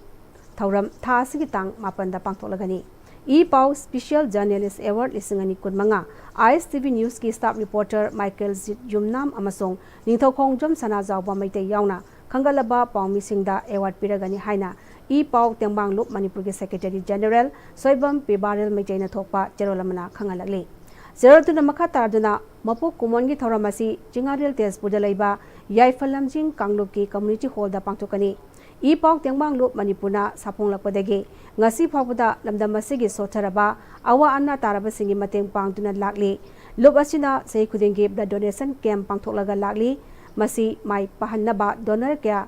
ꯊꯧꯔꯝ ꯊꯥ ꯑꯁꯤꯒꯤ ꯇꯥꯡ ꯃꯥꯄꯟꯗ ꯄꯥꯡꯊꯣꯛꯂꯒꯅꯤ꯫ ꯏ ꯄꯥꯎ Special Journalist Award ꯂꯤꯁꯤꯡ ꯑꯅꯤ ꯀꯨꯟꯃꯉꯥ, ISTV Newsꯀꯤ staff reporter ꯃꯥꯏꯀꯦꯜꯖꯤꯠ ꯌꯨꯝꯅꯥꯝ ꯑꯃꯁꯨꯡ ꯅꯤꯡꯊꯧꯈꯣꯡꯖꯝ ꯁꯅꯥꯖꯥꯎꯕ ꯃꯩꯇꯩ ꯌꯥꯎꯅ ꯈꯟꯒꯠꯂꯕ ꯄꯥꯎꯃꯤꯁꯤꯡꯗ award ꯄꯤꯔꯒꯅꯤ ꯍꯥꯏꯅ ꯏ ꯄꯥꯎ ꯇꯦꯡꯕꯥꯡꯂꯨꯞ ꯃꯅꯤꯄꯨꯔꯒꯤ Secretary General ꯁꯣꯏꯕꯝ ꯄꯤ ꯕꯥꯔꯦꯜ ꯃꯩꯇꯩꯅ ꯊꯣꯛꯄ ꯆꯦꯔꯣꯜ ꯑꯃꯅ ꯈꯪꯍꯜꯂꯛꯂꯤ꯫ ꯆꯦꯔꯣꯜ ꯑꯗꯨꯅ ꯃꯈꯥ ꯇꯥꯗꯨꯅ ꯃꯄꯣꯛ ꯀꯨꯝꯑꯣꯟꯒꯤ ꯊꯧꯔꯝ ꯑꯁꯤ ꯆꯤꯡꯉꯥꯔꯦꯜ ꯇꯦꯖꯄꯨꯔꯗ ꯂꯩꯕ ꯌꯥꯏꯐ ꯂꯝꯖꯤꯡ ꯀꯥꯡꯂꯨꯞꯀꯤ community hallꯗ ꯄꯥꯡꯊꯣꯛꯀꯅꯤ꯫ ꯏ ꯄꯥꯎ ꯇꯦꯡꯕꯥꯡ ꯂꯨꯞ ꯃꯅꯤꯄꯨꯔꯅ ꯁꯥꯐꯣꯡꯂꯛꯄꯗꯒꯤ ꯉꯁꯤ ꯐꯥꯎꯕꯗ ꯂꯝꯗꯝ ꯑꯁꯤꯒꯤ ꯁꯣꯠꯊꯔꯕ ꯑꯋꯥ ꯑꯅꯥ ꯇꯥꯔꯕꯁꯤꯡꯒꯤ ꯃꯇꯦꯡ ꯄꯥꯡꯗꯨꯅ ꯂꯥꯛꯂꯤ꯫ ꯂꯨꯞ ꯑꯁꯤꯅ ꯆꯍꯤ ꯈꯨꯗꯤꯡꯒꯤ blood donation camp ꯄꯥꯡꯊꯣꯛꯂꯒ ꯂꯥꯛꯂꯤ꯫ ꯃꯁꯤ ꯃꯥꯏ ꯄꯥꯛꯍꯟꯅꯕ donor ꯀꯌꯥ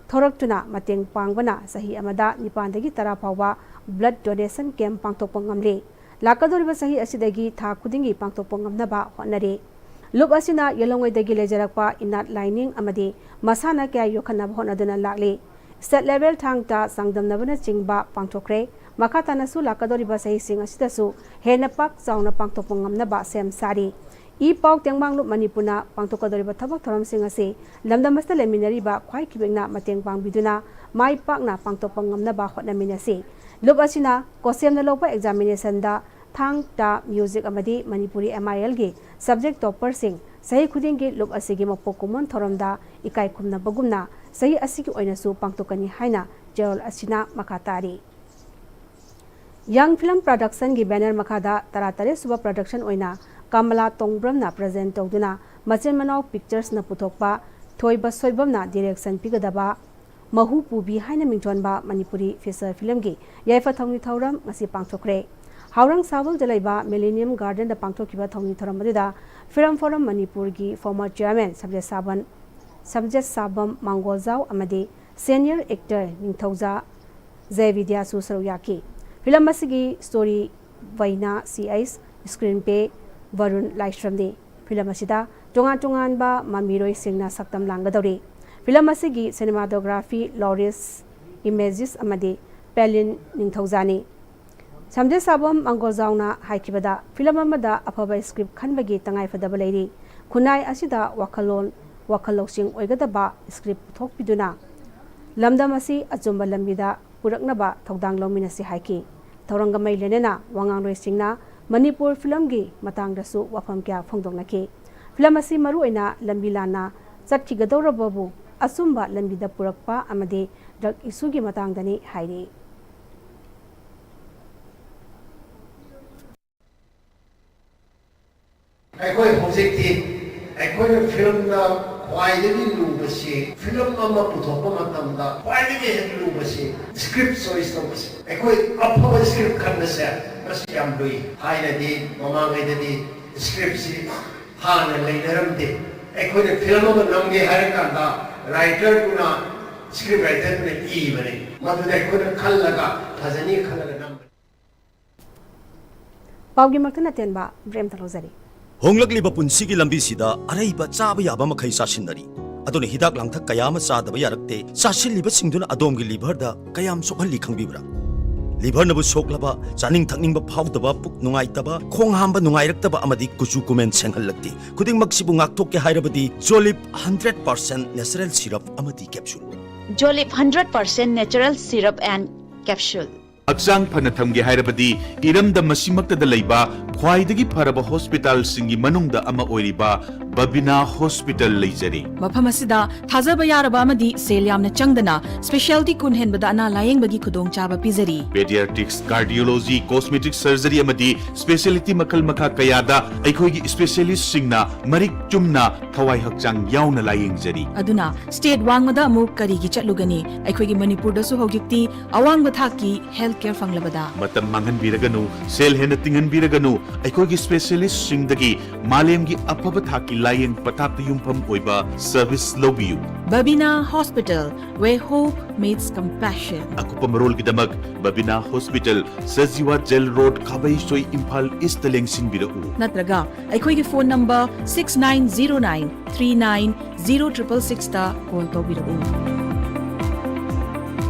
ꯊꯣꯔꯛꯇꯨꯅ ꯃꯇꯦꯡ ꯄꯥꯡꯕꯅ ꯆꯍꯤ ꯑꯃꯗ ꯅꯤꯄꯥꯟꯗꯒꯤ ꯇꯔꯥ ꯐꯥꯎꯕ blood donation camp ꯄꯥꯡꯊꯣꯛꯄ ꯉꯝꯂꯤ꯫ ꯂꯥꯛꯀꯗꯧꯔꯤꯕ ꯆꯍꯤ ꯑꯁꯤꯗꯒꯤ ꯊꯥ ꯈꯨꯗꯤꯡꯒꯤ ꯄꯥꯡꯊꯣꯛꯄ ꯉꯝꯅꯕ ꯍꯣꯠꯅꯔꯤ꯫ ꯂꯨꯞ ꯑꯁꯤꯅ ꯌꯦꯜꯂꯣꯡꯉꯩꯗꯒꯤ ꯂꯩꯖꯔꯛꯄ ꯏꯅꯥꯠ ꯂꯥꯏꯅꯤꯡ ꯑꯃꯗꯤ ꯃꯁꯥꯟꯅ ꯀꯌꯥ ꯌꯣꯛꯈꯠꯅꯕ ꯍꯣꯠꯅꯗꯨꯅ ꯂꯥꯛꯂꯤ꯫ State level ꯊꯥꯡ ꯇꯥ ꯆꯥꯡꯗꯝꯅꯕꯅꯆꯤꯡꯕ ꯄꯥꯡꯊꯣꯛꯈ꯭ꯔꯦ꯫ ꯃꯈꯥ ꯇꯥꯅꯁꯨ ꯂꯥꯛꯀꯗꯧꯔꯤꯕ ꯆꯍꯤꯁꯤꯡ ꯑꯁꯤꯗꯁꯨ ꯍꯦꯟꯅ ꯄꯥꯛ ꯆꯥꯎꯅ ꯄꯥꯡꯊꯣꯛꯄ ꯉꯝꯅꯕ ꯁꯦꯝ ꯁꯥꯔꯤ꯫ ꯏ ꯄꯥꯎ ꯇꯦꯡꯕꯥꯡ ꯂꯨꯞ ꯃꯅꯤꯄꯨꯔꯅ ꯄꯥꯡꯊꯣꯛꯀꯗꯧꯔꯤꯕ ꯊꯕꯛ ꯊꯧꯔꯝꯁꯤꯡ ꯑꯁꯤ ꯂꯝꯗꯝ ꯑꯁꯤꯗ ꯂꯩꯃꯤꯟꯅꯔꯤꯕ ꯈ꯭ꯋꯥꯏ ꯈꯤꯕꯤꯛꯅ ꯃꯇꯦꯡ ꯄꯥꯡꯕꯤꯗꯨꯅ ꯃꯥꯏ ꯄꯥꯛꯅ ꯄꯥꯡꯊꯣꯛꯄ ꯉꯝꯅꯕ ꯍꯣꯠꯅꯃꯤꯟꯅꯁꯤ꯫ ꯂꯨꯞ ꯑꯁꯤꯅ ꯀꯣꯁꯦꯝꯅ ꯂꯧꯕ examination ꯗ ꯊꯥꯡ ꯇꯥ ꯃ꯭ꯌꯨꯖꯤꯛ ꯑꯃꯗꯤ ꯃꯅꯤꯄꯨꯔꯤ M I L ꯒꯤ subject topper ꯁꯤꯡ ꯆꯍꯤ ꯈꯨꯗꯤꯡꯒꯤ ꯂꯨꯞ ꯑꯁꯤꯒꯤ ꯃꯄꯣꯛ ꯀꯨꯝꯑꯣꯟ ꯊꯧꯔꯝꯗ ꯏꯀꯥꯏ ꯈꯨꯝꯅꯕꯒꯨꯝꯅ ꯆꯍꯤ ꯑꯁꯤꯒꯤ ꯑꯣꯏꯅꯁꯨ ꯄꯥꯡꯊꯣꯛꯀꯅꯤ ꯍꯥꯏꯅ ꯆꯦꯔꯣꯜ ꯑꯁꯤꯅ ꯃꯈꯥ ꯇꯥꯔꯤ꯫ Young Film Production ꯒꯤ banner ꯃꯈꯥꯗ ꯇꯔꯥꯇꯔꯦꯠ ꯁꯨꯕ production ꯑꯣꯏꯅ ꯀꯃꯂꯥ ꯇꯣꯡꯕ꯭ꯔꯝꯅ present ꯇꯧꯗꯨꯅ ꯃꯆꯤꯟ ꯃꯅꯥꯎ Pictures ꯅ ꯄꯨꯊꯣꯛꯄ ꯊꯣꯏꯕ ꯁꯣꯏꯕꯝꯅ direction ꯄꯤꯒꯗꯕ ꯃꯍꯨ ꯄꯨꯕꯤ ꯍꯥꯏꯅ ꯃꯤꯡꯊꯣꯟꯕ ꯃꯅꯤꯄꯨꯔꯤ feature film ꯒꯤ ꯌꯥꯏꯐ ꯊꯧꯅꯤ ꯊꯧꯔꯝ ꯉꯁꯤ ꯄꯥꯡꯊꯣꯛꯈ꯭ꯔꯦ꯫ ꯍꯥꯎꯔꯪ ꯁꯥꯋꯜꯗ ꯂꯩꯕ Millennium Garden ꯗ ꯄꯥꯡꯊꯣꯛꯈꯤꯕ ꯊꯧꯅꯤ ꯊꯧꯔꯝ ꯑꯗꯨꯗ Film Forum ꯃꯅꯤꯄꯨꯔꯒꯤ former chairman ꯁꯝꯖꯦꯠ ꯁꯥꯕꯝ, ꯁꯝꯖꯦꯠ ꯁꯥꯕꯝ ꯃꯥꯡꯒꯣꯜꯖꯥꯎ ꯑꯃꯗꯤ senior actor ꯅꯤꯡꯊꯧꯖꯥ ꯖꯌꯕꯤꯗ꯭ꯌꯥꯁꯨ ꯁꯔꯨꯛ ꯌꯥꯈꯤ꯫ Film ꯑꯁꯤꯒꯤ story ꯕꯩꯅꯥ ꯁꯤ ꯑꯩꯆ, screenplay ꯕꯔꯨꯟ ꯂꯥꯏꯁ꯭ꯔꯝꯅꯤ꯫ Film ꯑꯁꯤꯗ ꯇꯣꯉꯥꯟ ꯇꯣꯉꯥꯟꯕ ꯃꯃꯤꯔꯣꯏꯁꯤꯡꯅ ꯁꯛꯇꯝ ꯂꯥꯡꯒꯗꯧꯔꯤ꯫ Film ꯑꯁꯤꯒꯤ cinematography ꯂꯣꯔꯤꯁ ꯏꯃꯦꯖꯤꯁ ꯑꯃꯗꯤ ꯄꯦꯂꯤꯟ ꯅꯤꯡꯊꯧꯖꯥꯅꯤ꯫ ꯁꯝꯖꯦꯠ ꯁꯥꯕꯝ ꯃꯥꯡꯒꯣꯜꯖꯥꯎꯅ ꯍꯥꯏꯈꯤꯕꯗ, film ꯑꯃꯗ ꯑꯐꯕ script ꯈꯟꯕꯒꯤ ꯇꯉꯥꯏꯐꯗꯕ ꯂꯩꯔꯤ꯫ ꯈꯨꯟꯅꯥꯏ ꯑꯁꯤꯗ ꯋꯥꯈꯜꯂꯣꯟ, ꯋꯥꯈꯜ ꯂꯧꯁꯤꯡ ꯑꯣꯏꯒꯗꯕ script ꯄꯨꯊꯣꯛꯄꯤꯗꯨꯅ ꯂꯝꯗꯝ ꯑꯁꯤ ꯑꯆꯨꯝꯕ ꯂꯝꯕꯤꯗ ꯄꯨꯔꯛꯅꯕ ꯊꯧꯗꯥꯡ ꯂꯧꯃꯤꯟꯅꯁꯤ ꯍꯥꯏꯈꯤ꯫ ꯊꯧꯔꯝꯒ ꯃꯔꯤ ꯂꯩꯅꯅ ꯋꯥꯉꯥꯡꯂꯣꯏꯁꯤꯡꯅ ꯃꯅꯤꯄꯨꯔ film ꯒꯤ ꯃꯇꯥꯡꯗꯁꯨ ꯋꯥꯐꯝ ꯀꯌꯥ ꯐꯣꯡꯗꯣꯛꯅꯈꯤ꯫ Film ꯑꯁꯤ ꯃꯔꯨꯑꯣꯏꯅ ꯂꯝꯕꯤ ꯂꯥꯟꯅ ꯆꯠꯈꯤꯒꯗꯧꯔꯕꯕꯨ ꯑꯆꯨꯝꯕ ꯂꯝꯕꯤꯗ ꯄꯨꯔꯛꯄ ꯑꯃꯗꯤ drug issue ꯒꯤ ꯃꯇꯥꯡꯗꯅꯤ ꯍꯥꯏꯔꯤ꯫ ꯑꯩꯈꯣꯏ ꯍꯧꯖꯤꯛꯇꯤ ꯑꯩꯈꯣꯏꯅ film ꯗ ꯈ꯭ꯋꯥꯏꯗꯒꯤ ꯂꯨꯕꯁꯤ, ꯐꯤꯂꯝ ꯑꯃ ꯄꯨꯊꯣꯛꯄ ꯃꯇꯝꯗ ꯈ꯭ꯋꯥꯏꯗꯒꯤ ꯍꯦꯟꯅ ꯂꯨꯕꯁꯤ script choice ꯇꯧꯕꯁꯤ꯫ ꯑꯩꯈꯣꯏ ꯑꯐꯕ script ꯈꯟꯕꯁꯦ ꯃꯁꯤ ꯌꯥꯝ ꯂꯨꯏ꯫ ꯊꯥꯏꯅꯗꯤ, ꯃꯃꯥꯡꯉꯩꯗꯗꯤ script ꯁꯤ ꯍꯥꯟꯅ ꯂꯩꯅꯔꯝꯗꯦ꯫ ꯑꯩꯈꯣꯏꯅ ꯐꯤꯂꯝ ꯑꯃ ꯅꯝꯒꯦ ꯍꯥꯏꯔꯀꯥꯟꯗ writer ꯗꯨꯅ, script writer ꯗꯨꯅ ꯏꯕꯅꯤ꯫ ꯃꯗꯨꯗ ꯑꯩꯈꯣꯏꯅ ꯈꯜꯂꯒ, ꯐꯖꯅꯤ ꯈꯜꯂꯒ ꯅꯝꯕꯅꯤ꯫ ꯄꯥꯎꯒꯤ ꯃꯛꯇꯅ ꯇꯦꯟꯕ ꯕ꯭ꯔꯦꯝꯇ ꯂꯧꯖꯔꯤ꯫ ꯍꯣꯡꯂꯛꯂꯤꯕ ꯄꯨꯟꯁꯤꯒꯤ ꯂꯝꯕꯤꯁꯤꯗ ꯑꯔꯩꯕ ꯆꯥꯕ ꯌꯥꯕ ꯃꯈꯩ ꯆꯥꯁꯤꯟꯅꯔꯤ꯫ ꯑꯗꯨꯅ ꯍꯤꯗꯥꯛ ꯂꯥꯡꯊꯛ ꯀꯌꯥ ꯑꯃ ꯆꯥꯗꯕ ꯌꯥꯔꯛꯇꯦ꯫ ꯆꯥꯁꯤꯜꯂꯤꯕꯁꯤꯡꯗꯨꯅ ꯑꯗꯣꯝꯒꯤ liver ꯗ ꯀꯌꯥꯝ ꯁꯣꯛꯍꯜꯂꯤ ꯈꯪꯕꯤꯕ꯭ꯔꯥ? Liver ꯅꯕꯨ ꯁꯣꯛꯂꯕ, ꯆꯥꯅꯤꯡ ꯊꯛꯅꯤꯡꯕ ꯐꯥꯎꯗꯕ, ꯄꯨꯛ ꯅꯨꯡꯉꯥꯏꯇꯕ, ꯈꯣꯡ ꯍꯥꯝꯕ ꯅꯨꯡꯉꯥꯏꯔꯛꯇꯕ ꯑꯃꯗꯤ ꯀꯨꯆꯨ ꯀꯨꯃꯦꯟ ꯁꯦꯡꯍꯜꯂꯛꯇꯦ꯫ ꯈꯨꯗꯤꯡꯃꯛꯁꯤꯕꯨ ꯉꯥꯛꯊꯣꯛꯀꯦ ꯍꯥꯏꯔꯕꯗꯤ Jolib hundred percent natural syrup ꯑꯃꯗꯤ capsule꯫ Jolib hundred percent natural syrup and capsule. ꯍꯛꯆꯥꯡ ꯐꯅ ꯊꯝꯒꯦ ꯍꯥꯏꯔꯕꯗꯤ ꯏꯔꯝꯗꯝ ꯑꯁꯤꯃꯛꯇꯗ ꯂꯩꯕ ꯈ꯭ꯋꯥꯏꯗꯒꯤ ꯐꯔꯕ ꯍꯣꯁꯄꯤꯇꯥꯜꯁꯤꯡꯒꯤ ꯃꯅꯨꯡꯗ ꯑꯃ ꯑꯣꯏꯔꯤꯕ ꯕꯕꯤꯅꯥ ꯍꯣꯁꯄꯤꯇꯥꯜ ꯂꯩꯖꯔꯤ꯫ ꯃꯐꯝ ꯑꯁꯤꯗ ꯊꯥꯖꯕ ꯌꯥꯔꯕ ꯑꯃꯗꯤ ꯁꯦꯜ ꯌꯥꯝꯅ ꯆꯪꯗꯅ specialty ꯀꯨꯟ ꯍꯦꯟꯕꯗ ꯑꯅꯥ ꯂꯥꯌꯦꯡꯕꯒꯤ ꯈꯨꯗꯣꯡꯆꯥꯕ ꯄꯤꯖꯔꯤ꯫ Pediatrics, cardiology, cosmetic surgery ꯑꯃꯗꯤ specialty ꯃꯈꯜ ꯃꯈꯥ ꯀꯌꯥꯗ ꯑꯩꯈꯣꯏꯒꯤ specialist ꯁꯤꯡꯅ ꯃꯔꯤꯛ ꯆꯨꯝꯅ ꯊꯋꯥꯏ ꯍꯛꯆꯥꯡ ꯌꯥꯎꯅ ꯂꯥꯌꯦꯡꯖꯔꯤ꯫ ꯑꯗꯨꯅ state ꯋꯥꯡꯃꯗ ꯑꯃꯨꯛ ꯀꯔꯤꯒꯤ ꯆꯠꯂꯨꯒꯅꯤ? ꯑꯩꯈꯣꯏꯒꯤ ꯃꯅꯤꯄꯨꯔꯗꯁꯨ ꯍꯧꯖꯤꯛꯇꯤ ꯑꯋꯥꯡꯕ ꯊꯥꯛꯀꯤ health care ꯐꯪꯂꯕꯗ꯫ ꯃꯇꯝ ꯃꯥꯡꯍꯟꯕꯤꯔꯒꯅꯨ, ꯁꯦꯜ ꯍꯦꯟꯅ ꯇꯤꯡꯍꯟꯕꯤꯔꯒꯅꯨ, ꯑꯩꯈꯣꯏꯒꯤ specialist ꯁꯤꯡꯗꯒꯤ ꯃꯥꯂꯦꯝꯒꯤ ꯑꯐꯕ ꯊꯥꯛꯀꯤ ꯂꯥꯌꯦꯡ ꯄꯊꯥꯞꯇ ꯌꯨꯝꯐꯝ ꯑꯣꯏꯕ service ꯂꯧꯕꯤꯌꯨ꯫ Babina Hospital, where hope meets compassion. ꯑꯀꯨꯞꯄ ꯃꯔꯣꯜꯒꯤꯗꯃꯛ Babina hospital, Sajiwa jail road, Khabeisoi, Imphal east ꯂꯦꯡꯁꯤꯟꯕꯤꯔꯛꯎ꯫ ꯅꯠꯇ꯭ꯔꯒ ꯑꯩꯈꯣꯏꯒꯤ phone number six nine zero nine three nine zero triple six ꯇ call ꯇꯧꯕꯤꯔꯛꯎ꯫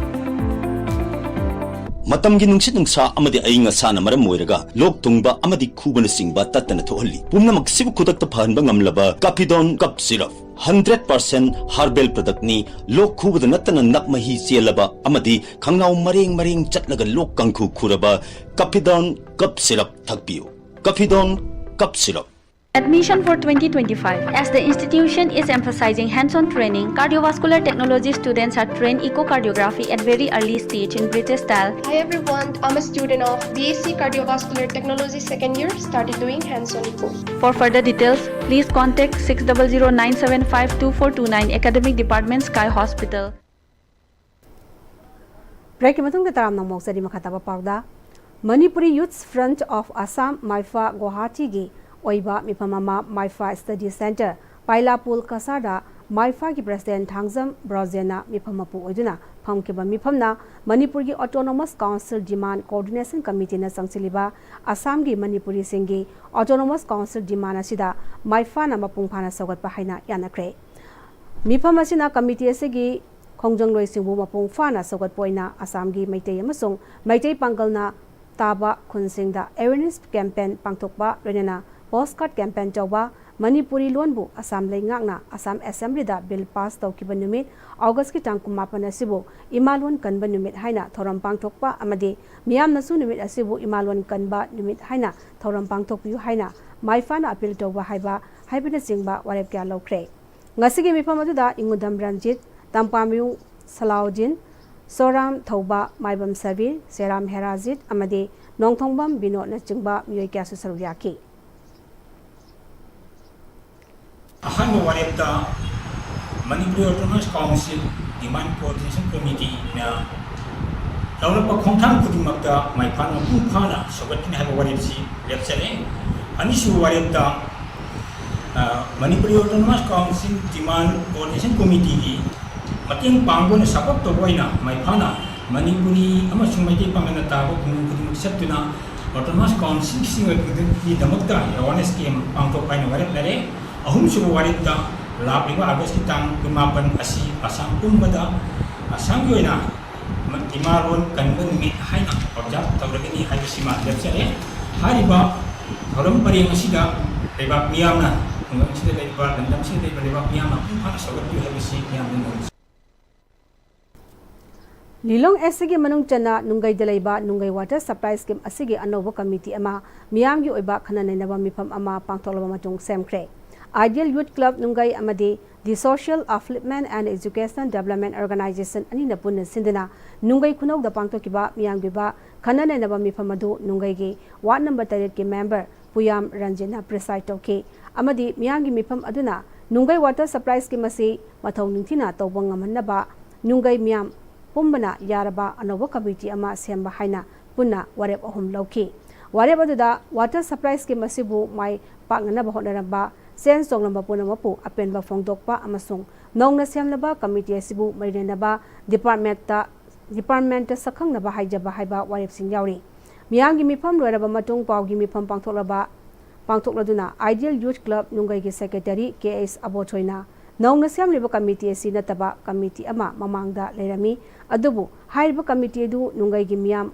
ꯃꯇꯝꯒꯤ ꯅꯨꯡꯁꯤꯠ ꯅꯨꯡꯁꯥ ꯑꯃꯗꯤ ꯑꯏꯪ ꯑꯁꯥꯅ ꯃꯔꯝ ꯑꯣꯏꯔꯒ ꯂꯣꯛ ꯊꯨꯡꯕ ꯑꯃꯗꯤ ꯈꯨꯕꯅꯆꯤꯡꯕ ꯇꯠꯇꯅ ꯊꯣꯛꯍꯜꯂꯤ꯫ ꯄꯨꯝꯅꯃꯛꯁꯤꯕꯨ ꯈꯨꯗꯛꯇ ꯐꯍꯟꯕ ꯉꯝꯂꯕ Capidon Cough Syrup, hundred percent herbal product ꯅꯤ꯫ ꯂꯣꯛ ꯈꯨꯕꯗ ꯅꯠꯇꯅ ꯅꯞ ꯃꯍꯤ ꯆꯦꯜꯂꯕ ꯑꯃꯗꯤ ꯈꯪꯅꯥꯎ ꯃꯔꯦꯡ ꯃꯔꯦꯡ ꯆꯠꯂꯒ ꯂꯣꯛ ꯀꯥꯡꯈꯨ ꯈꯨꯔꯕ Capidon Cough Syrup ꯊꯛꯄꯤꯌꯨ꯫ Capidon Cough Syrup꯫ Admission for twenty twenty-five. As the institution is emphasizing hands-on training, cardiovascular technology students are trained echocardiography at very early stage in British style. Hi everyone, I'm a student of B S C Cardiovascular Technology second year, started doing hands-on echo. For further details, please contact six double zero nine seven five two four two nine, Academic Department, Sky Hospital. Break ꯃꯇꯨꯡꯗ ꯇꯔꯥꯝꯅ ꯃꯣꯛꯆꯔꯤ꯫ ꯃꯈꯥ ꯇꯥꯕ ꯄꯥꯎꯗ, Manipuri Youth Front of Assam, ꯃꯥꯏꯐꯥ, ꯒꯨꯋꯥꯍꯥꯇꯤꯒꯤ ꯑꯣꯏꯕ ꯃꯤꯐꯝ ꯑꯃ ꯃꯥꯏꯐꯥ Study Centre, ꯄꯥꯏꯂꯥꯄꯨꯜ ꯀꯁꯥꯔꯗ ꯃꯥꯏꯐꯥꯒꯤ President Thangjam ꯕ꯭ꯔꯣꯖꯦꯟꯅ ꯃꯤꯐꯝ ꯃꯄꯨ ꯑꯣꯏꯗꯨꯅ ꯐꯝꯈꯤꯕ ꯃꯤꯐꯝꯅ ꯃꯅꯤꯄꯨꯔꯒꯤ Autonomous Council Demand Coordination Committeeꯅ ꯆꯪꯁꯤꯜꯂꯤꯕ ꯑꯁꯥꯝꯒꯤ ꯃꯅꯤꯄꯨꯔꯤꯁꯤꯡꯒꯤ Autonomous Council demand ꯑꯁꯤꯗ ꯃꯥꯏꯐꯥꯅ ꯃꯄꯨꯡ ꯐꯥꯅ ꯁꯧꯒꯠꯄ ꯍꯥꯏꯅ ꯌꯥꯅꯈ꯭ꯔꯦ꯫ ꯃꯤꯐꯝ ꯑꯁꯤꯅ committee ꯑꯁꯤꯒꯤ ꯈꯣꯡꯖꯪꯂꯣꯏꯁꯤꯡꯕꯨ ꯃꯄꯨꯡ ꯐꯥꯅ ꯁꯧꯒꯠꯄ ꯑꯣꯏꯅ ꯑꯁꯥꯝꯒꯤ ꯃꯩꯇꯩ ꯑꯃꯁꯨꯡ ꯃꯩꯇꯩ ꯄꯥꯡꯒꯜꯅ ꯇꯥꯕ ꯈꯨꯟꯁꯤꯡꯗ awareness campaign ꯄꯥꯡꯊꯣꯛꯄ, ꯂꯣꯏꯅꯅ postcard campaign ꯇꯧꯕ, ꯃꯅꯤꯄꯨꯔꯤ ꯂꯣꯟꯕꯨ ꯑꯁꯥꯝ ꯂꯩꯉꯥꯛꯅ ꯑꯁꯥꯝ Assemblyꯗ bill pass ꯇꯧꯈꯤꯕ ꯅꯨꯃꯤꯠ Augustꯀꯤ ꯇꯥꯡ ꯀꯨꯟꯃꯥꯄꯟ ꯑꯁꯤꯕꯨ ꯏꯃꯥ ꯂꯣꯟ ꯀꯟꯕ ꯅꯨꯃꯤꯠ ꯍꯥꯏꯅ ꯊꯧꯔꯝ ꯄꯥꯡꯊꯣꯛꯄ ꯑꯃꯗꯤ ꯃꯤꯌꯥꯝꯅꯁꯨ ꯅꯨꯃꯤꯠ ꯑꯁꯤꯕꯨ ꯏꯃꯥ ꯂꯣꯟ ꯀꯟꯕ ꯅꯨꯃꯤꯠ ꯍꯥꯏꯅ ꯊꯧꯔꯝ ꯄꯥꯡꯊꯣꯛꯄꯤꯌꯨ ꯍꯥꯏꯅ ꯃꯥꯏꯐꯥꯅ appeal ꯇꯧꯕ ꯍꯥꯏꯕ ꯍꯥꯏꯕꯅꯆꯤꯡꯕ ꯋꯥꯔꯦꯞ ꯀꯌꯥ ꯂꯧꯈ꯭ꯔꯦ꯫ ꯉꯁꯤꯒꯤ ꯃꯤꯐꯝ ꯑꯗꯨꯗ ꯏꯉꯨꯗꯝ ꯔꯟꯖꯤꯠ, ꯇꯝꯄꯥꯃꯌꯨꯡ ꯁꯂꯥꯎꯗꯤꯟ, ꯁꯣꯔꯥꯝ ꯊꯧꯕ, ꯃꯥꯏꯕꯝ ꯁꯕꯤꯔ, ꯁꯦꯔꯥꯝ ꯍꯦꯔꯥꯖꯤꯠ ꯑꯃꯗꯤ ꯅꯣꯡꯊꯣꯡꯕꯝ ꯕꯤꯅꯣꯗꯅꯆꯤꯡꯕ ꯃꯤꯑꯣꯏ ꯀꯌꯥꯁꯨ ꯁꯔꯨꯛ ꯌꯥꯈꯤ꯫ ꯑꯍꯥꯟꯕ ꯋꯥꯔꯦꯞꯇ Manipur Autonomous Council Demand Coordination Committeeꯅ ꯂꯧꯔꯛꯄ ꯈꯣꯡꯊꯥꯡ ꯈꯨꯗꯤꯡꯃꯛꯇ ꯃꯥꯏꯐꯥꯅ ꯃꯄꯨꯡ ꯐꯥꯅ ꯁꯧꯒꯠꯀꯅꯤ ꯍꯥꯏꯕ ꯋꯥꯔꯦꯞꯁꯤ ꯂꯦꯞꯆꯔꯦ꯫ ꯑꯅꯤꯁꯨꯕ ꯋꯥꯔꯦꯞꯇ, ꯑ, Manipur Autonomous Council Demand Coordination Committeeꯒꯤ ꯃꯇꯦꯡ ꯄꯥꯡꯕ ꯑꯣꯏꯅ, support ꯇꯧꯕ ꯑꯣꯏꯅ ꯃꯥꯏꯐꯥꯅ ꯃꯅꯤꯄꯨꯔꯤ ꯑꯃꯁꯨꯡ ꯃꯩꯇꯩ ꯄꯥꯡꯒꯜꯅ ꯇꯥꯕ ꯈꯨꯡꯒꯪ ꯈꯨꯗꯤꯡꯃꯛ ꯆꯠꯇꯨꯅ Autonomous Councilꯁꯤꯡ ꯑꯣꯏꯕꯗꯨꯒꯤꯗꯃꯛꯇ awareness camp ꯄꯥꯡꯊꯣꯛꯄ ꯍꯥꯏꯅ ꯋꯥꯔꯦꯞꯅꯔꯦ꯫ ꯑꯍꯨꯝꯁꯨꯕ ꯋꯥꯔꯦꯞꯇ ꯂꯥꯛꯂꯤꯕ Augustꯀꯤ ꯇꯥꯡ ꯀꯨꯟꯃꯥꯄꯟ ꯑꯁꯤ ꯑꯁꯥꯝ ꯄꯨꯝꯕꯗ ꯑꯁꯥꯝꯒꯤ ꯑꯣꯏꯅ ꯏꯃꯥ ꯂꯣꯟ ꯀꯟꯕ ꯅꯨꯃꯤꯠ ꯍꯥꯏꯅ observe ꯇꯧꯔꯒꯅꯤ ꯍꯥꯏꯕꯁꯤꯃ ꯂꯦꯞꯆꯔꯦ꯫ ꯍꯥꯏꯔꯤꯕ ꯊꯧꯔꯝ ꯄꯔꯦꯡ ꯑꯁꯤꯗ ꯂꯩꯕꯥꯛ ꯃꯤꯌꯥꯝꯅ, ꯈꯨꯡꯒꯪꯁꯤꯗ ꯂꯩꯔꯤꯕ, ꯂꯝꯗꯝꯁꯤꯗ ꯂꯩꯔꯤꯕ ꯂꯩꯕꯥꯛ ꯃꯤꯌꯥꯝꯅ ꯃꯄꯨꯡ ꯐꯥꯅ ꯁꯧꯒꯠꯄꯤꯌꯨ ꯍꯥꯏꯕꯁꯤ ꯃꯤꯌꯥꯝꯗ ꯅꯣꯜꯂꯤ꯫ ꯂꯤꯂꯣꯡ ꯑꯦꯁ ꯁꯤꯒꯤ ꯃꯅꯨꯡ ꯆꯟꯅ ꯅꯨꯡꯒꯩꯗ ꯂꯩꯕ ꯅꯨꯡꯒꯩ ꯋꯥꯇꯔ ꯁꯄ꯭ꯂꯥꯏ ꯁ꯭ꯀꯤꯝ ꯑꯁꯤꯒꯤ ꯑꯅꯧꯕ ꯀꯃꯤꯇꯤ ꯑꯃ ꯃꯤꯌꯥꯝꯒꯤ ꯑꯣꯏꯕ ꯈꯟꯅ ꯅꯩꯅꯕ ꯃꯤꯐꯝ ꯑꯃ ꯄꯥꯡꯊꯣꯛꯂꯕ ꯃꯇꯨꯡ ꯁꯦꯝꯈ꯭ꯔꯦ꯫ ꯑꯥꯏꯗꯤꯌꯦꯜ ꯌꯨꯠ ꯀ꯭ꯂꯕ ꯅꯨꯡꯒꯩ ꯑꯃꯗꯤ The Social Upliftment and Educational Development Organization ꯑꯅꯤꯅ ꯄꯨꯟꯅ ꯁꯤꯟꯗꯨꯅ ꯅꯨꯡꯒꯩ ꯈꯨꯅꯧꯗ ꯄꯥꯡꯊꯣꯛꯈꯤꯕ ꯃꯤꯌꯥꯝꯒꯤ ꯑꯣꯏꯕ ꯈꯟꯅ ꯅꯩꯅꯕ ꯃꯤꯐꯝ ꯑꯗꯨ ꯅꯨꯡꯒꯩꯒꯤ ꯋꯥꯔꯗ ꯅꯝꯕꯔ ꯇꯔꯦꯠꯀꯤ ꯃꯦꯝꯕꯔ ꯄꯨꯌꯥꯝ ꯔꯟꯖꯤꯠꯅ ꯄ꯭ꯔꯤꯁꯥꯏꯗ ꯇꯧꯈꯤ ꯑꯃꯗꯤ ꯃꯤꯌꯥꯝꯒꯤ ꯃꯤꯐꯝ ꯑꯗꯨꯅ ꯅꯨꯡꯒꯩ ꯋꯥꯇꯔ ꯁꯄ꯭ꯂꯥꯏ ꯁ꯭ꯀꯤꯝ ꯑꯁꯤ ꯃꯊꯧ ꯅꯤꯡꯊꯤꯅ ꯇꯧꯕ ꯉꯝꯍꯟꯅꯕ ꯅꯨꯡꯒꯩ ꯃꯤꯌꯥꯝ ꯄꯨꯝꯕꯅ ꯌꯥꯔꯕ ꯑꯅꯧꯕ ꯀꯃꯤꯇꯤ ꯑꯃ ꯁꯦꯝꯕ ꯍꯥꯏꯅ ꯄꯨꯟꯅ ꯋꯥꯔꯦꯞ ꯑꯍꯨꯝ ꯂꯧꯈꯤ꯫ ꯋꯥꯔꯦꯞ ꯑꯗꯨꯗ ꯋꯥꯇꯔ ꯁꯄ꯭ꯂꯥꯏ ꯁ꯭ꯀꯤꯝ ꯑꯁꯤꯕꯨ ꯃꯥꯏ ꯄꯥꯛꯅꯅꯕ ꯍꯣꯠꯅꯔꯝꯕ ꯁꯦꯟ ꯆꯣꯡꯂꯝꯕ ꯄꯨꯝꯅꯃꯛꯄꯨ ꯑꯄꯦꯟꯕ ꯐꯣꯡꯗꯣꯛꯄ ꯑꯃꯁꯨꯡ ꯅꯧꯅ ꯁꯦꯝꯂꯕ ꯀꯃꯤꯇꯤ ꯑꯁꯤꯕꯨ ꯃꯔꯤ ꯂꯩꯅꯕ ꯗꯤꯄꯥꯔꯠꯃꯦꯟꯠꯇ ꯗꯤꯄꯥꯔꯠꯃꯦꯟꯠꯇ ꯁꯛꯈꯪꯅꯕ ꯍꯥꯏꯖꯕ ꯍꯥꯏꯕ ꯋꯥꯔꯦꯞꯁꯤꯡ ꯌꯥꯎꯔꯤ꯫ ꯃꯤꯌꯥꯝꯒꯤ ꯃꯤꯐꯝ ꯂꯣꯏꯔꯕ ꯃꯇꯨꯡ ꯄꯥꯎꯒꯤ ꯃꯤꯐꯝ ꯄꯥꯡꯊꯣꯛꯂꯕ ꯄꯥꯡꯊꯣꯛꯂꯗꯨꯅ ꯑꯥꯏꯗꯤꯌꯦꯜ ꯌꯨꯠ ꯀ꯭ꯂꯕ ꯅꯨꯡꯒꯩꯒꯤ ꯁꯦꯀ꯭ꯔꯦꯇꯔꯤ ꯀꯦ ꯑꯩꯆ ꯑꯕꯣꯊꯣꯏꯅ ꯅꯧꯅ ꯁꯦꯝꯂꯤꯕ ꯀꯃꯤꯇꯤ ꯑꯁꯤ ꯅꯠꯇꯕ ꯀꯃꯤꯇꯤ ꯑꯃ ꯃꯃꯥꯡꯗ ꯂꯩꯔꯝꯃꯤ, ꯑꯗꯨꯕꯨ ꯍꯥꯏꯔꯤꯕ ꯀꯃꯤꯇꯤ ꯑꯗꯨ ꯅꯨꯡꯒꯩꯒꯤ ꯃꯤꯌꯥꯝ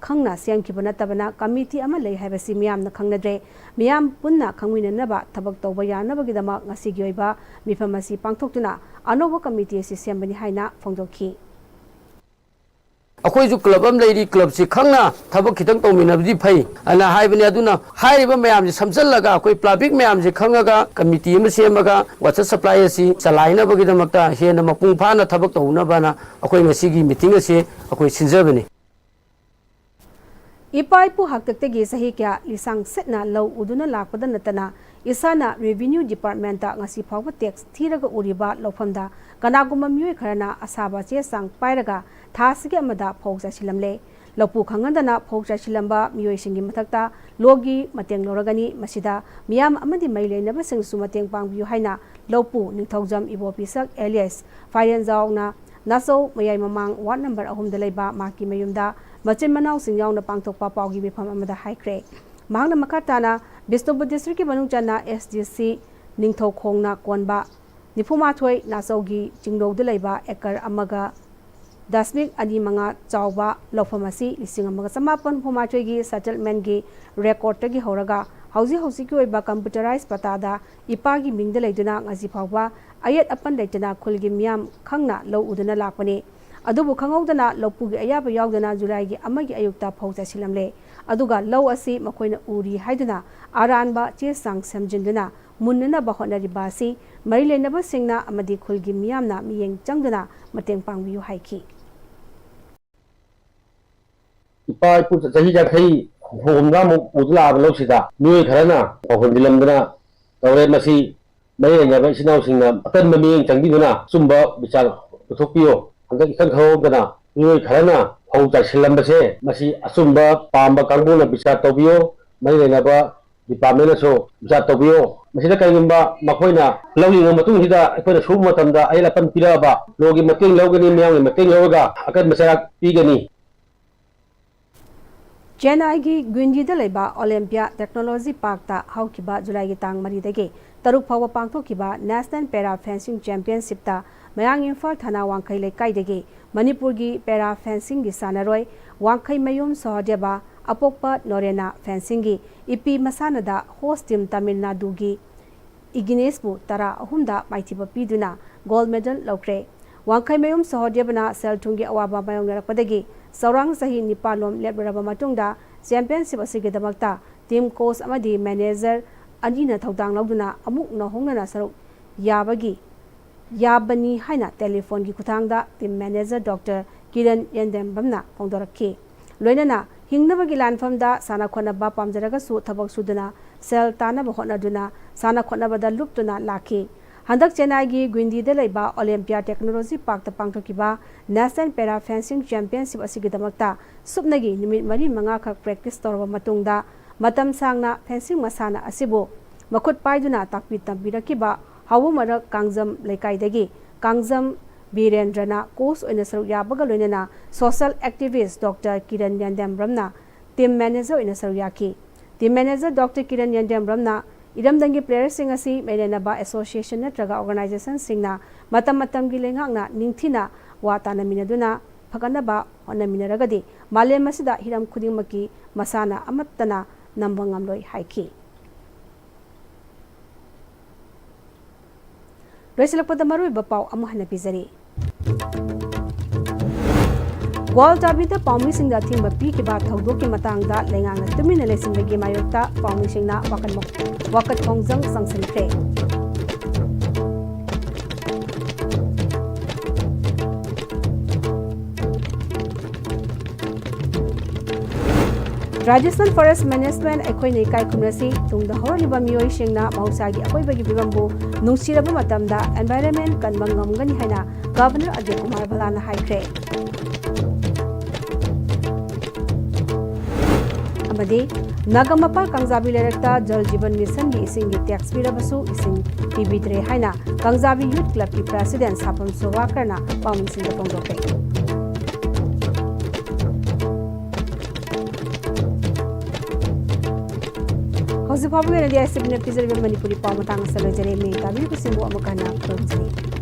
ꯈꯪꯅ ꯁꯦꯝꯈꯤꯕ ꯅꯠꯇꯕꯅ ꯀꯃꯤꯇꯤ ꯑꯃ ꯂꯩ ꯍꯥꯏꯕꯁꯤ ꯃꯤꯌꯥꯝꯅ ꯈꯪꯅꯗ꯭ꯔꯦ꯫ ꯃꯤꯌꯥꯝ ꯄꯨꯟꯅ ꯈꯪꯃꯤꯟꯅꯅꯕ ꯊꯕꯛ ꯇꯧꯕ ꯌꯥꯅꯕꯒꯤꯗꯃꯛ ꯉꯁꯤꯒꯤ ꯑꯣꯏꯕ ꯃꯤꯐꯝ ꯑꯁꯤ ꯄꯥꯡꯊꯣꯛꯇꯨꯅ ꯑꯅꯧꯕ ꯀꯃꯤꯇꯤ ꯑꯁꯤ ꯁꯦꯝꯕꯅꯤ ꯍꯥꯏꯅ ꯐꯣꯡꯗꯣꯛꯈꯤ꯫ ꯑꯩꯈꯣꯏꯁꯨ ꯀ꯭ꯂꯕ ꯑꯃ ꯂꯩꯔꯤ, ꯀ꯭ꯂꯕꯁꯤ ꯈꯪꯅ ꯊꯕꯛ ꯈꯤꯇꯪ ꯇꯧꯃꯤꯟꯅꯕꯗꯤ ꯐꯩ ꯑꯅ ꯍꯥꯏꯕꯅꯤ꯫ ꯑꯗꯨꯅ ꯍꯥꯏꯔꯤꯕ ꯃꯌꯥꯝꯁꯤ ꯁꯝꯖꯜꯂꯒ, ꯑꯩꯈꯣꯏ ꯄꯕ꯭ꯂꯤꯛ ꯃꯌꯥꯝꯁꯤ ꯈꯪꯉꯒ ꯀꯃꯤꯇꯤ ꯑꯃ ꯁꯦꯝꯃꯒ ꯋꯥꯇꯔ ꯁꯄ꯭ꯂꯥꯏ ꯑꯁꯤ ꯆꯂꯥꯏꯅꯕꯒꯤꯗꯃꯛꯇ ꯍꯦꯟꯅ ꯃꯄꯨꯡ ꯐꯥꯅ ꯊꯕꯛ ꯇꯧꯅꯕꯅ ꯑꯩꯈꯣꯏ ꯉꯁꯤꯒꯤ ꯃꯤꯇꯤꯡ ꯑꯁꯤ ꯑꯩꯈꯣꯏ ꯁꯤꯟꯖꯕꯅꯤ꯫ ꯏꯄꯥ ꯏꯄꯨ ꯍꯥꯛꯇꯛꯇꯒꯤ ꯆꯍꯤ ꯀꯌꯥ ꯂꯤꯁꯥꯡ ꯁꯤꯠꯅ ꯂꯧ ꯎꯗꯨꯅ ꯂꯥꯛꯄꯗ ꯅꯠꯇꯅ ꯏꯁꯥꯅ ꯔꯦꯚꯤꯅ꯭ꯌꯨ ꯗꯤꯄꯥꯔꯠꯃꯦꯟꯠꯇ ꯉꯁꯤ ꯐꯥꯎꯕ ꯇꯦꯛꯁ ꯊꯤꯔꯒ ꯎꯔꯤꯕ ꯂꯧꯐꯝꯗ ꯀꯅꯥꯒꯨꯝꯕ ꯃꯤꯑꯣꯏ ꯈꯔꯅ ꯑꯁꯥꯕ ꯆꯦ ꯆꯥꯡ ꯄꯥꯏꯔꯒ ꯊꯥꯁꯤꯒꯤ ꯑꯃꯗ ꯐꯧ ꯆꯥꯏꯁꯤꯜꯂꯝꯂꯦ꯫ ꯂꯧꯄꯨ ꯈꯪꯍꯟꯗꯅ ꯐꯧ ꯆꯥꯏꯁꯤꯜꯂꯝꯕ ꯃꯤꯑꯣꯏꯁꯤꯡꯒꯤ ꯃꯊꯛꯇ ꯂꯣꯒꯤ ꯃꯇꯦꯡ ꯂꯧꯔꯒꯅꯤ꯫ ꯃꯁꯤꯗ ꯃꯤꯌꯥꯝ ꯑꯃꯗꯤ ꯃꯔꯤ ꯂꯩꯅꯕꯁꯤꯡꯁꯨ ꯃꯇꯦꯡ ꯄꯥꯡꯕꯤꯌꯨ ꯍꯥꯏꯅ ꯂꯧꯄꯨ ꯅꯤꯡꯊꯧꯖꯝ ꯏꯕꯣꯄꯤꯁꯛ ꯑꯦꯂꯤꯌꯁ ꯐꯥꯏꯔꯦꯟꯖꯥꯎꯅ ꯅꯥꯆꯧ ꯃꯌꯥꯏ ꯃꯃꯥꯡ ꯋꯥꯔꯗ ꯅꯝꯕꯔ ꯑꯍꯨꯝꯗ ꯂꯩꯕ ꯃꯍꯥꯛꯀꯤ ꯃꯌꯨꯝꯗ ꯃꯆꯤꯟ ꯃꯅꯥꯎꯁꯤꯡ ꯌꯥꯎꯅ ꯄꯥꯡꯊꯣꯛꯄ ꯄꯥꯎꯒꯤ ꯃꯤꯐꯝ ꯑꯃꯗ ꯍꯥꯏꯈ꯭ꯔꯦ꯫ ꯃꯍꯥꯛꯅ ꯃꯈꯥ ꯇꯥꯅ ꯕꯤꯁꯅꯨꯄꯨꯔ ꯗꯤꯁꯇ꯭ꯔꯤꯛꯀꯤ ꯃꯅꯨꯡ ꯆꯟꯅ ꯑꯦꯁ ꯗꯤ ꯁꯤ ꯅꯤꯡꯊꯧꯈꯣꯡꯅ ꯀꯣꯟꯕ ꯅꯤꯐꯨꯃꯥꯊꯣꯏ ꯅꯥꯆꯧꯒꯤ ꯆꯤꯡꯂꯧꯗ ꯂꯩꯕ ꯑꯦꯀꯔ ꯑꯃꯒ ꯗꯁꯃꯤꯛ ꯑꯅꯤ ꯃꯉꯥ ꯆꯥꯎꯕ ꯂꯧꯐꯝ ꯑꯁꯤ ꯂꯤꯁꯤꯡ ꯑꯃꯒ ꯆꯃꯥꯄꯟ ꯍꯨꯝꯐꯨꯃꯥꯊꯣꯏꯒꯤ ꯁꯦꯇꯜꯃꯦꯟꯒꯤ ꯔꯦꯀꯣꯔꯠꯇꯒꯤ ꯍꯧꯔꯒ ꯍꯧꯖꯤꯛ ꯍꯧꯖꯤꯛꯀꯤ ꯑꯣꯏꯕ ꯀꯝꯄ꯭ꯌꯨꯇꯔꯥꯏꯖ ꯄꯇꯥꯗ ꯏꯄꯥꯒꯤ ꯃꯤꯡꯗ ꯂꯩꯗꯨꯅ ꯉꯁꯤ ꯐꯥꯎꯕ ꯑꯌꯦꯠ ꯑꯄꯟ ꯂꯩꯇꯅ ꯈꯨꯜꯒꯤ ꯃꯤꯌꯥꯝ ꯈꯪꯅ ꯂꯧ ꯎꯗꯨꯅ ꯂꯥꯛꯄꯅꯤ꯫ ꯑꯗꯨꯕꯨ ꯈꯪꯍꯧꯗꯅ ꯂꯧꯄꯨꯒꯤ ꯑꯌꯥꯕ ꯌꯥꯎꯗꯅ ꯖꯨꯂꯥꯏꯒꯤ ꯑꯃꯒꯤ ꯑꯌꯨꯛꯇ ꯐꯧ ꯆꯥꯏꯁꯤꯜꯂꯝꯂꯦ꯫ ꯑꯗꯨꯒ ꯂꯧ ꯑꯁꯤ ꯃꯈꯣꯏꯅ ꯎꯔꯤ ꯍꯥꯏꯗꯨꯅ ꯑꯔꯥꯟꯕ ꯆꯦ ꯆꯥꯡ ꯁꯦꯝꯖꯤꯟꯗꯨꯅ ꯃꯨꯟꯅꯅꯕ ꯍꯣꯠꯅꯔꯤꯕ ꯑꯁꯤ ꯃꯔꯤ ꯂꯩꯅꯕꯁꯤꯡꯅ ꯑꯃꯗꯤ ꯈꯨꯜꯒꯤ ꯃꯤꯌꯥꯝꯅ ꯃꯤꯠꯌꯦꯡ ꯆꯪꯗꯨꯅ ꯃꯇꯦꯡ ꯄꯥꯡꯕꯤꯌꯨ ꯍꯥꯏꯈꯤ꯫ ꯏꯄꯥ ꯏꯄꯨ ꯆꯍꯤ ꯌꯥꯡꯈꯩ ꯍꯨꯝꯐꯨ ꯍꯨꯝꯗ꯭ꯔꯥꯃꯨꯛ ꯎꯗꯨ ꯂꯥꯛꯑꯕ ꯂꯧꯁꯤꯗ ꯃꯤꯑꯣꯏ ꯈꯔꯅ ꯐꯧ ꯍꯨꯟꯖꯤꯜꯂꯝꯗꯅ ꯇꯧꯔꯦ꯫ ꯃꯁꯤ ꯃꯔꯤ ꯂꯩꯅꯕ ꯏꯆꯤꯟ ꯏꯅꯥꯎꯁꯤꯡꯅ ꯑꯀꯟꯕ ꯃꯤꯠꯌꯦꯡ ꯆꯪꯕꯤꯗꯨꯅ ꯑꯆꯨꯝꯕ ꯕꯤꯆꯥꯔ ꯄꯨꯊꯣꯛꯄꯤꯌꯨ꯫ ꯍꯟꯗꯛ ꯏꯈꯪ ꯈꯪꯍꯧꯗꯅ ꯃꯤꯑꯣꯏ ꯈꯔꯅ ꯐꯧ ꯆꯥꯏꯁꯤꯜꯂꯝꯕꯁꯦ ꯃꯁꯤ ꯑꯆꯨꯝꯕ ꯄꯥꯝꯕ ꯀꯥꯡꯕꯨꯅ ꯕꯤꯆꯥꯔ ꯇꯧꯕꯤꯌꯨ꯫ ꯃꯔꯤ ꯂꯩꯅꯕ ꯗꯤꯄꯥꯔꯠꯃꯦꯟꯅꯁꯨ ꯕꯤꯆꯥꯔ ꯇꯧꯕꯤꯌꯨ꯫ ꯃꯁꯤꯗ ꯀꯔꯤꯒꯨꯝꯕ ꯃꯈꯣꯏꯅ ꯂꯧ ꯂꯤꯡꯉ ꯃꯇꯨꯡꯁꯤꯗ ꯑꯩꯈꯣꯏꯅ ꯁꯨꯕ ꯃꯇꯝꯗ ꯑꯍꯦꯟ ꯑꯄꯟ ꯄꯤꯔꯛꯑꯕ ꯂꯣꯒꯤ ꯃꯇꯦꯡ ꯂꯧꯒꯅꯤ, ꯃꯤꯌꯥꯝꯒꯤ ꯃꯇꯦꯡ ꯂꯧꯔꯒ ꯑꯀꯟꯕ ꯆꯩꯔꯥꯛ ꯄꯤꯒꯅꯤ꯫ ꯆꯦꯟꯅꯥꯏꯒꯤ ꯒ꯭ꯋꯤꯟꯗꯤꯗ ꯂꯩꯕ ꯑꯣꯂꯦꯝꯄꯤꯌꯥ ꯇꯦꯛꯅꯣꯂꯣꯖꯤ ꯄꯥꯔꯛꯇ ꯍꯧꯈꯤꯕ ꯖꯨꯂꯥꯏꯒꯤ ꯇꯥꯡ ꯃꯔꯤꯗꯒꯤ ꯇꯔꯨꯛ ꯐꯥꯎꯕ ꯄꯥꯡꯊꯣꯛꯈꯤꯕ ꯅꯦꯁꯅꯦꯜ ꯄꯦꯔꯥ ꯐꯦꯟꯁꯤꯡ ꯆꯦꯝꯄꯤꯌꯟꯁꯤꯞꯇ ꯃꯌꯥꯡ ꯏꯝꯐꯥꯜ ꯊꯅꯥ ꯋꯥꯡꯈꯩ ꯂꯩꯀꯥꯏꯗꯒꯤ ꯃꯅꯤꯄꯨꯔꯒꯤ ꯄꯦꯔꯥ ꯐꯦꯟꯁꯤꯡꯒꯤ ꯁꯥꯟꯅꯔꯣꯏ ꯋꯥꯡꯈꯩꯃꯌꯨꯝ ꯁꯍꯗꯦꯕ ꯑꯄꯣꯛꯄ ꯅꯣꯔꯦꯅꯥ ꯐꯦꯟꯁꯤꯡꯒꯤ ꯏꯄꯤ ꯃꯁꯥꯟꯅꯗ ꯍꯣꯁ ꯇꯤꯝ ꯇꯥꯃꯤꯜ ꯅꯥꯗꯨꯒꯤ ꯏꯒꯤꯅꯦꯁꯄꯨ ꯇꯔꯥ ꯑꯍꯨꯝꯗ ꯃꯥꯏꯊꯤꯕ ꯄꯤꯗꯨꯅ ꯒꯣꯜꯗ ꯃꯦꯗꯜ ꯂꯧꯈ꯭ꯔꯦ꯫ ꯋꯥꯡꯈꯩꯃꯌꯨꯝ ꯁꯍꯗꯦꯕꯅ ꯁꯦꯜ ꯊꯨꯝꯒꯤ ꯑꯋꯥꯕ ꯃꯥꯌꯣꯛꯅꯔꯛꯄꯗꯒꯤ ꯆꯧꯔꯥꯡ ꯆꯍꯤ ꯅꯤꯄꯥꯟꯂꯣꯝ ꯂꯦꯞꯂꯨꯔꯕ ꯃꯇꯨꯡꯗ ꯆꯦꯝꯄꯤꯌꯟꯁꯤꯞ ꯑꯁꯤꯒꯤꯗꯃꯛꯇ ꯇꯤꯝ ꯀꯣꯆ ꯑꯃꯗꯤ ꯃꯦꯅꯦꯖꯔ ꯑꯅꯤꯅ ꯊꯧꯗꯥꯡ ꯂꯧꯗꯨꯅ ꯑꯃꯨꯛ ꯅꯧꯍꯧꯅꯅ ꯁꯔꯨꯛ ꯌꯥꯕꯒꯤ ꯌꯥꯕꯅꯤ ꯍꯥꯏꯅ ꯇꯦꯂꯤꯐꯣꯟꯒꯤ ꯈꯨꯠꯊꯥꯡꯗ ꯇꯤꯝ ꯃꯦꯅꯦꯖꯔ ꯗꯣꯛꯇꯔ ꯀꯤꯔꯟ ꯌꯦꯟꯗꯦꯝꯕꯝꯅ ꯐꯣꯡꯗꯣꯔꯛꯈꯤ꯫ ꯂꯣꯏꯅꯅ ꯍꯤꯡꯅꯕꯒꯤ ꯂꯥꯟꯐꯝꯗ ꯁꯥꯟꯅ ꯈꯣꯠꯅꯕ ꯄꯥꯝꯖꯔꯒꯁꯨ ꯊꯕꯛ ꯁꯨꯗꯨꯅ ꯁꯦꯜ ꯇꯥꯅꯕ ꯍꯣꯠꯅꯗꯨꯅ ꯁꯥꯟꯅ ꯈꯣꯠꯅꯕꯗ ꯂꯨꯞꯇꯨꯅ ꯂꯥꯛꯈꯤ꯫ ꯍꯟꯗꯛ ꯆꯦꯟꯅꯥꯏꯒꯤ ꯒ꯭ꯋꯤꯟꯗꯤꯗ ꯂꯩꯕ ꯑꯣꯂꯦꯝꯄꯤꯌꯥ ꯇꯦꯛꯅꯣꯂꯣꯖꯤ ꯄꯥꯔꯛꯇ ꯄꯥꯡꯊꯣꯛꯈꯤꯕ ꯅꯦꯁꯅꯦꯜ ꯄꯦꯔꯥ ꯐꯦꯟꯁꯤꯡ ꯆꯦꯝꯄꯤꯌꯟꯁꯤꯞ ꯑꯁꯤꯒꯤꯗꯃꯛꯇ ꯁꯨꯞꯅꯒꯤ ꯅꯨꯃꯤꯠ ꯃꯔꯤ ꯃꯉꯥꯈꯛ ꯄ꯭ꯔꯦꯛꯇꯤꯁ ꯇꯧꯔꯕ ꯃꯇꯨꯡꯗ ꯃꯇꯝ ꯁꯥꯡꯅ ꯐꯦꯟꯁꯤꯡ ꯃꯁꯥꯟꯅ ꯑꯁꯤꯕꯨ ꯃꯈꯨꯠ ꯄꯥꯏꯗꯨꯅ ꯇꯥꯛꯄꯤ ꯇꯝꯕꯤꯔꯛꯈꯤꯕ ꯍꯥꯎꯕꯨꯃꯔꯛ ꯀꯥꯡꯖꯝ ꯂꯩꯀꯥꯏꯗꯒꯤ ꯀꯥꯡꯖꯝ ꯕꯤꯔꯦꯟꯗ꯭ꯔꯅ ꯀꯣꯆ ꯑꯣꯏꯅ ꯁꯔꯨꯛ ꯌꯥꯕꯒ ꯂꯣꯏꯅꯅ ꯁꯣꯁꯤꯌꯦꯜ ꯑꯦꯛꯇꯤꯚꯤꯁ꯭ꯠ ꯗꯣꯛꯇꯔ ꯀꯤꯔꯟ ꯌꯥꯟꯗꯦꯝꯕ꯭ꯔꯝꯅ ꯇꯤꯝ ꯃꯦꯅꯦꯖꯔ ꯑꯣꯏꯅ ꯁꯔꯨꯛ ꯌꯥꯈꯤ꯫ ꯇꯤꯝ ꯃꯦꯅꯦꯖꯔ ꯗꯣꯛꯇꯔ ꯀꯤꯔꯟ ꯌꯥꯟꯗꯦꯝꯕ꯭ꯔꯝꯅ ꯏꯔꯝꯗꯝꯒꯤ ꯄ꯭ꯂꯦꯌꯔꯁꯤꯡ ꯑꯁꯤ ꯃꯩꯂꯩꯅꯕ ꯑꯦꯁꯣꯁꯤꯌꯦꯁꯟ ꯅꯠꯇ꯭ꯔꯒ ꯑꯣꯔꯒꯅꯥꯏꯖꯦꯁꯟꯁꯤꯡꯅ ꯃꯇꯝ ꯃꯇꯝꯒꯤ ꯂꯩꯉꯥꯛꯅ ꯅꯤꯡꯊꯤꯅ ꯋꯥ ꯇꯥꯅꯃꯤꯟꯅꯗꯨꯅ ꯐꯒꯠꯅꯕ ꯍꯣꯠꯅꯃꯤꯟꯅꯔꯒꯗꯤ ꯃꯥꯂꯦꯝ ꯑꯁꯤꯗ ꯍꯤꯔꯝ ꯈꯨꯗꯤꯡꯃꯛꯀꯤ ꯃꯁꯥꯟꯅ ꯑꯃꯠꯇꯅ ꯅꯝꯕ ꯉꯝꯂꯣꯏ ꯍꯥꯏꯈꯤ꯫ ꯂꯣꯏꯁꯤꯜꯂꯛꯄꯗ ꯃꯔꯨꯑꯣꯏꯕ ꯄꯥꯎ ꯑꯃꯨꯛ ꯍꯟꯅ ꯄꯤꯖꯔꯤ꯫ ꯋꯥꯔꯜ ꯆꯥꯕꯤꯗ ꯄꯥꯎꯃꯤꯁꯤꯡꯗ ꯑꯊꯤꯡꯕ ꯄꯤꯈꯤꯕ ꯊꯧꯗꯣꯛꯀꯤ ꯃꯇꯥꯡꯗ ꯂꯩꯉꯥꯛꯅ ꯇꯨꯃꯤꯟꯅ ꯂꯩꯁꯤꯟꯕꯒꯤ ꯃꯥꯌꯣꯛꯇ ꯄꯥꯎꯃꯤꯁꯤꯡꯅ ꯋꯥꯀꯠ ꯃꯣꯛ-, ꯋꯥꯀꯠ ꯈꯣꯡꯖꯪ ꯆꯪꯁꯤꯟꯈ꯭ꯔꯦ꯫ Traditional Forest Management ꯑꯩꯈꯣꯏꯅ ꯏꯀꯥꯏ ꯈꯨꯝꯅꯁꯤ꯫ ꯇꯨꯡꯗ ꯍꯧꯔꯛꯂꯤꯕ ꯃꯤꯑꯣꯏꯁꯤꯡꯅ ꯃꯍꯧꯁꯥꯒꯤ ꯑꯀꯣꯏꯕꯒꯤ ꯐꯤꯕꯝꯕꯨ ꯅꯨꯡꯁꯤꯔꯕ ꯃꯇꯝꯗ environment ꯀꯟꯕ ꯉꯝꯒꯅꯤ ꯍꯥꯏꯅ Governor ꯑꯖꯌ ꯀꯨꯃꯥꯔ ꯚꯜꯂꯥꯅ ꯍꯥꯏꯈ꯭ꯔꯦ꯫ ꯑꯃꯗꯤ ꯅꯥꯒꯥꯃꯄꯥꯜ ꯀꯥꯡꯖꯥꯕꯤ ꯂꯩꯔꯛꯇ ꯖꯜ ꯖꯤꯕꯟ ꯃꯤꯁꯟꯒꯤ ꯏꯁꯤꯡꯒꯤ tax ꯄꯤꯔꯕꯁꯨ ꯏꯁꯤꯡ ꯄꯤꯕꯤꯗ꯭ꯔꯦ ꯍꯥꯏꯅ ꯀꯥꯡꯖꯥꯕꯤ Youth Clubꯀꯤ President ꯁꯥꯄꯝ ꯁꯣꯚꯥꯀꯔꯅ ꯄꯥꯎꯃꯤꯁꯤꯡꯗ ꯐꯣꯡꯗꯣꯛꯈ꯭ꯔꯦ꯫ ꯍꯧꯖꯤꯛ ꯐꯥꯎꯕꯒꯤ ꯑꯣꯏꯅꯗꯤ ꯑꯥꯏ ꯑꯦꯁ ꯁꯤ ꯕꯤꯅ ꯄꯤꯖꯔꯤꯕ ꯃꯅꯤꯄꯨꯔꯤ ꯄꯥꯎ ꯃꯇꯥꯡ ꯑꯁꯤꯗ ꯂꯣꯏꯖꯔꯦ꯫ ꯃꯤꯌꯦꯡ ꯇꯥꯕꯤꯔꯤꯕꯁꯤꯡꯕꯨ ꯑꯃꯨꯛ ꯍꯟꯅ ꯈꯨꯔꯨꯝꯖꯔꯤ꯫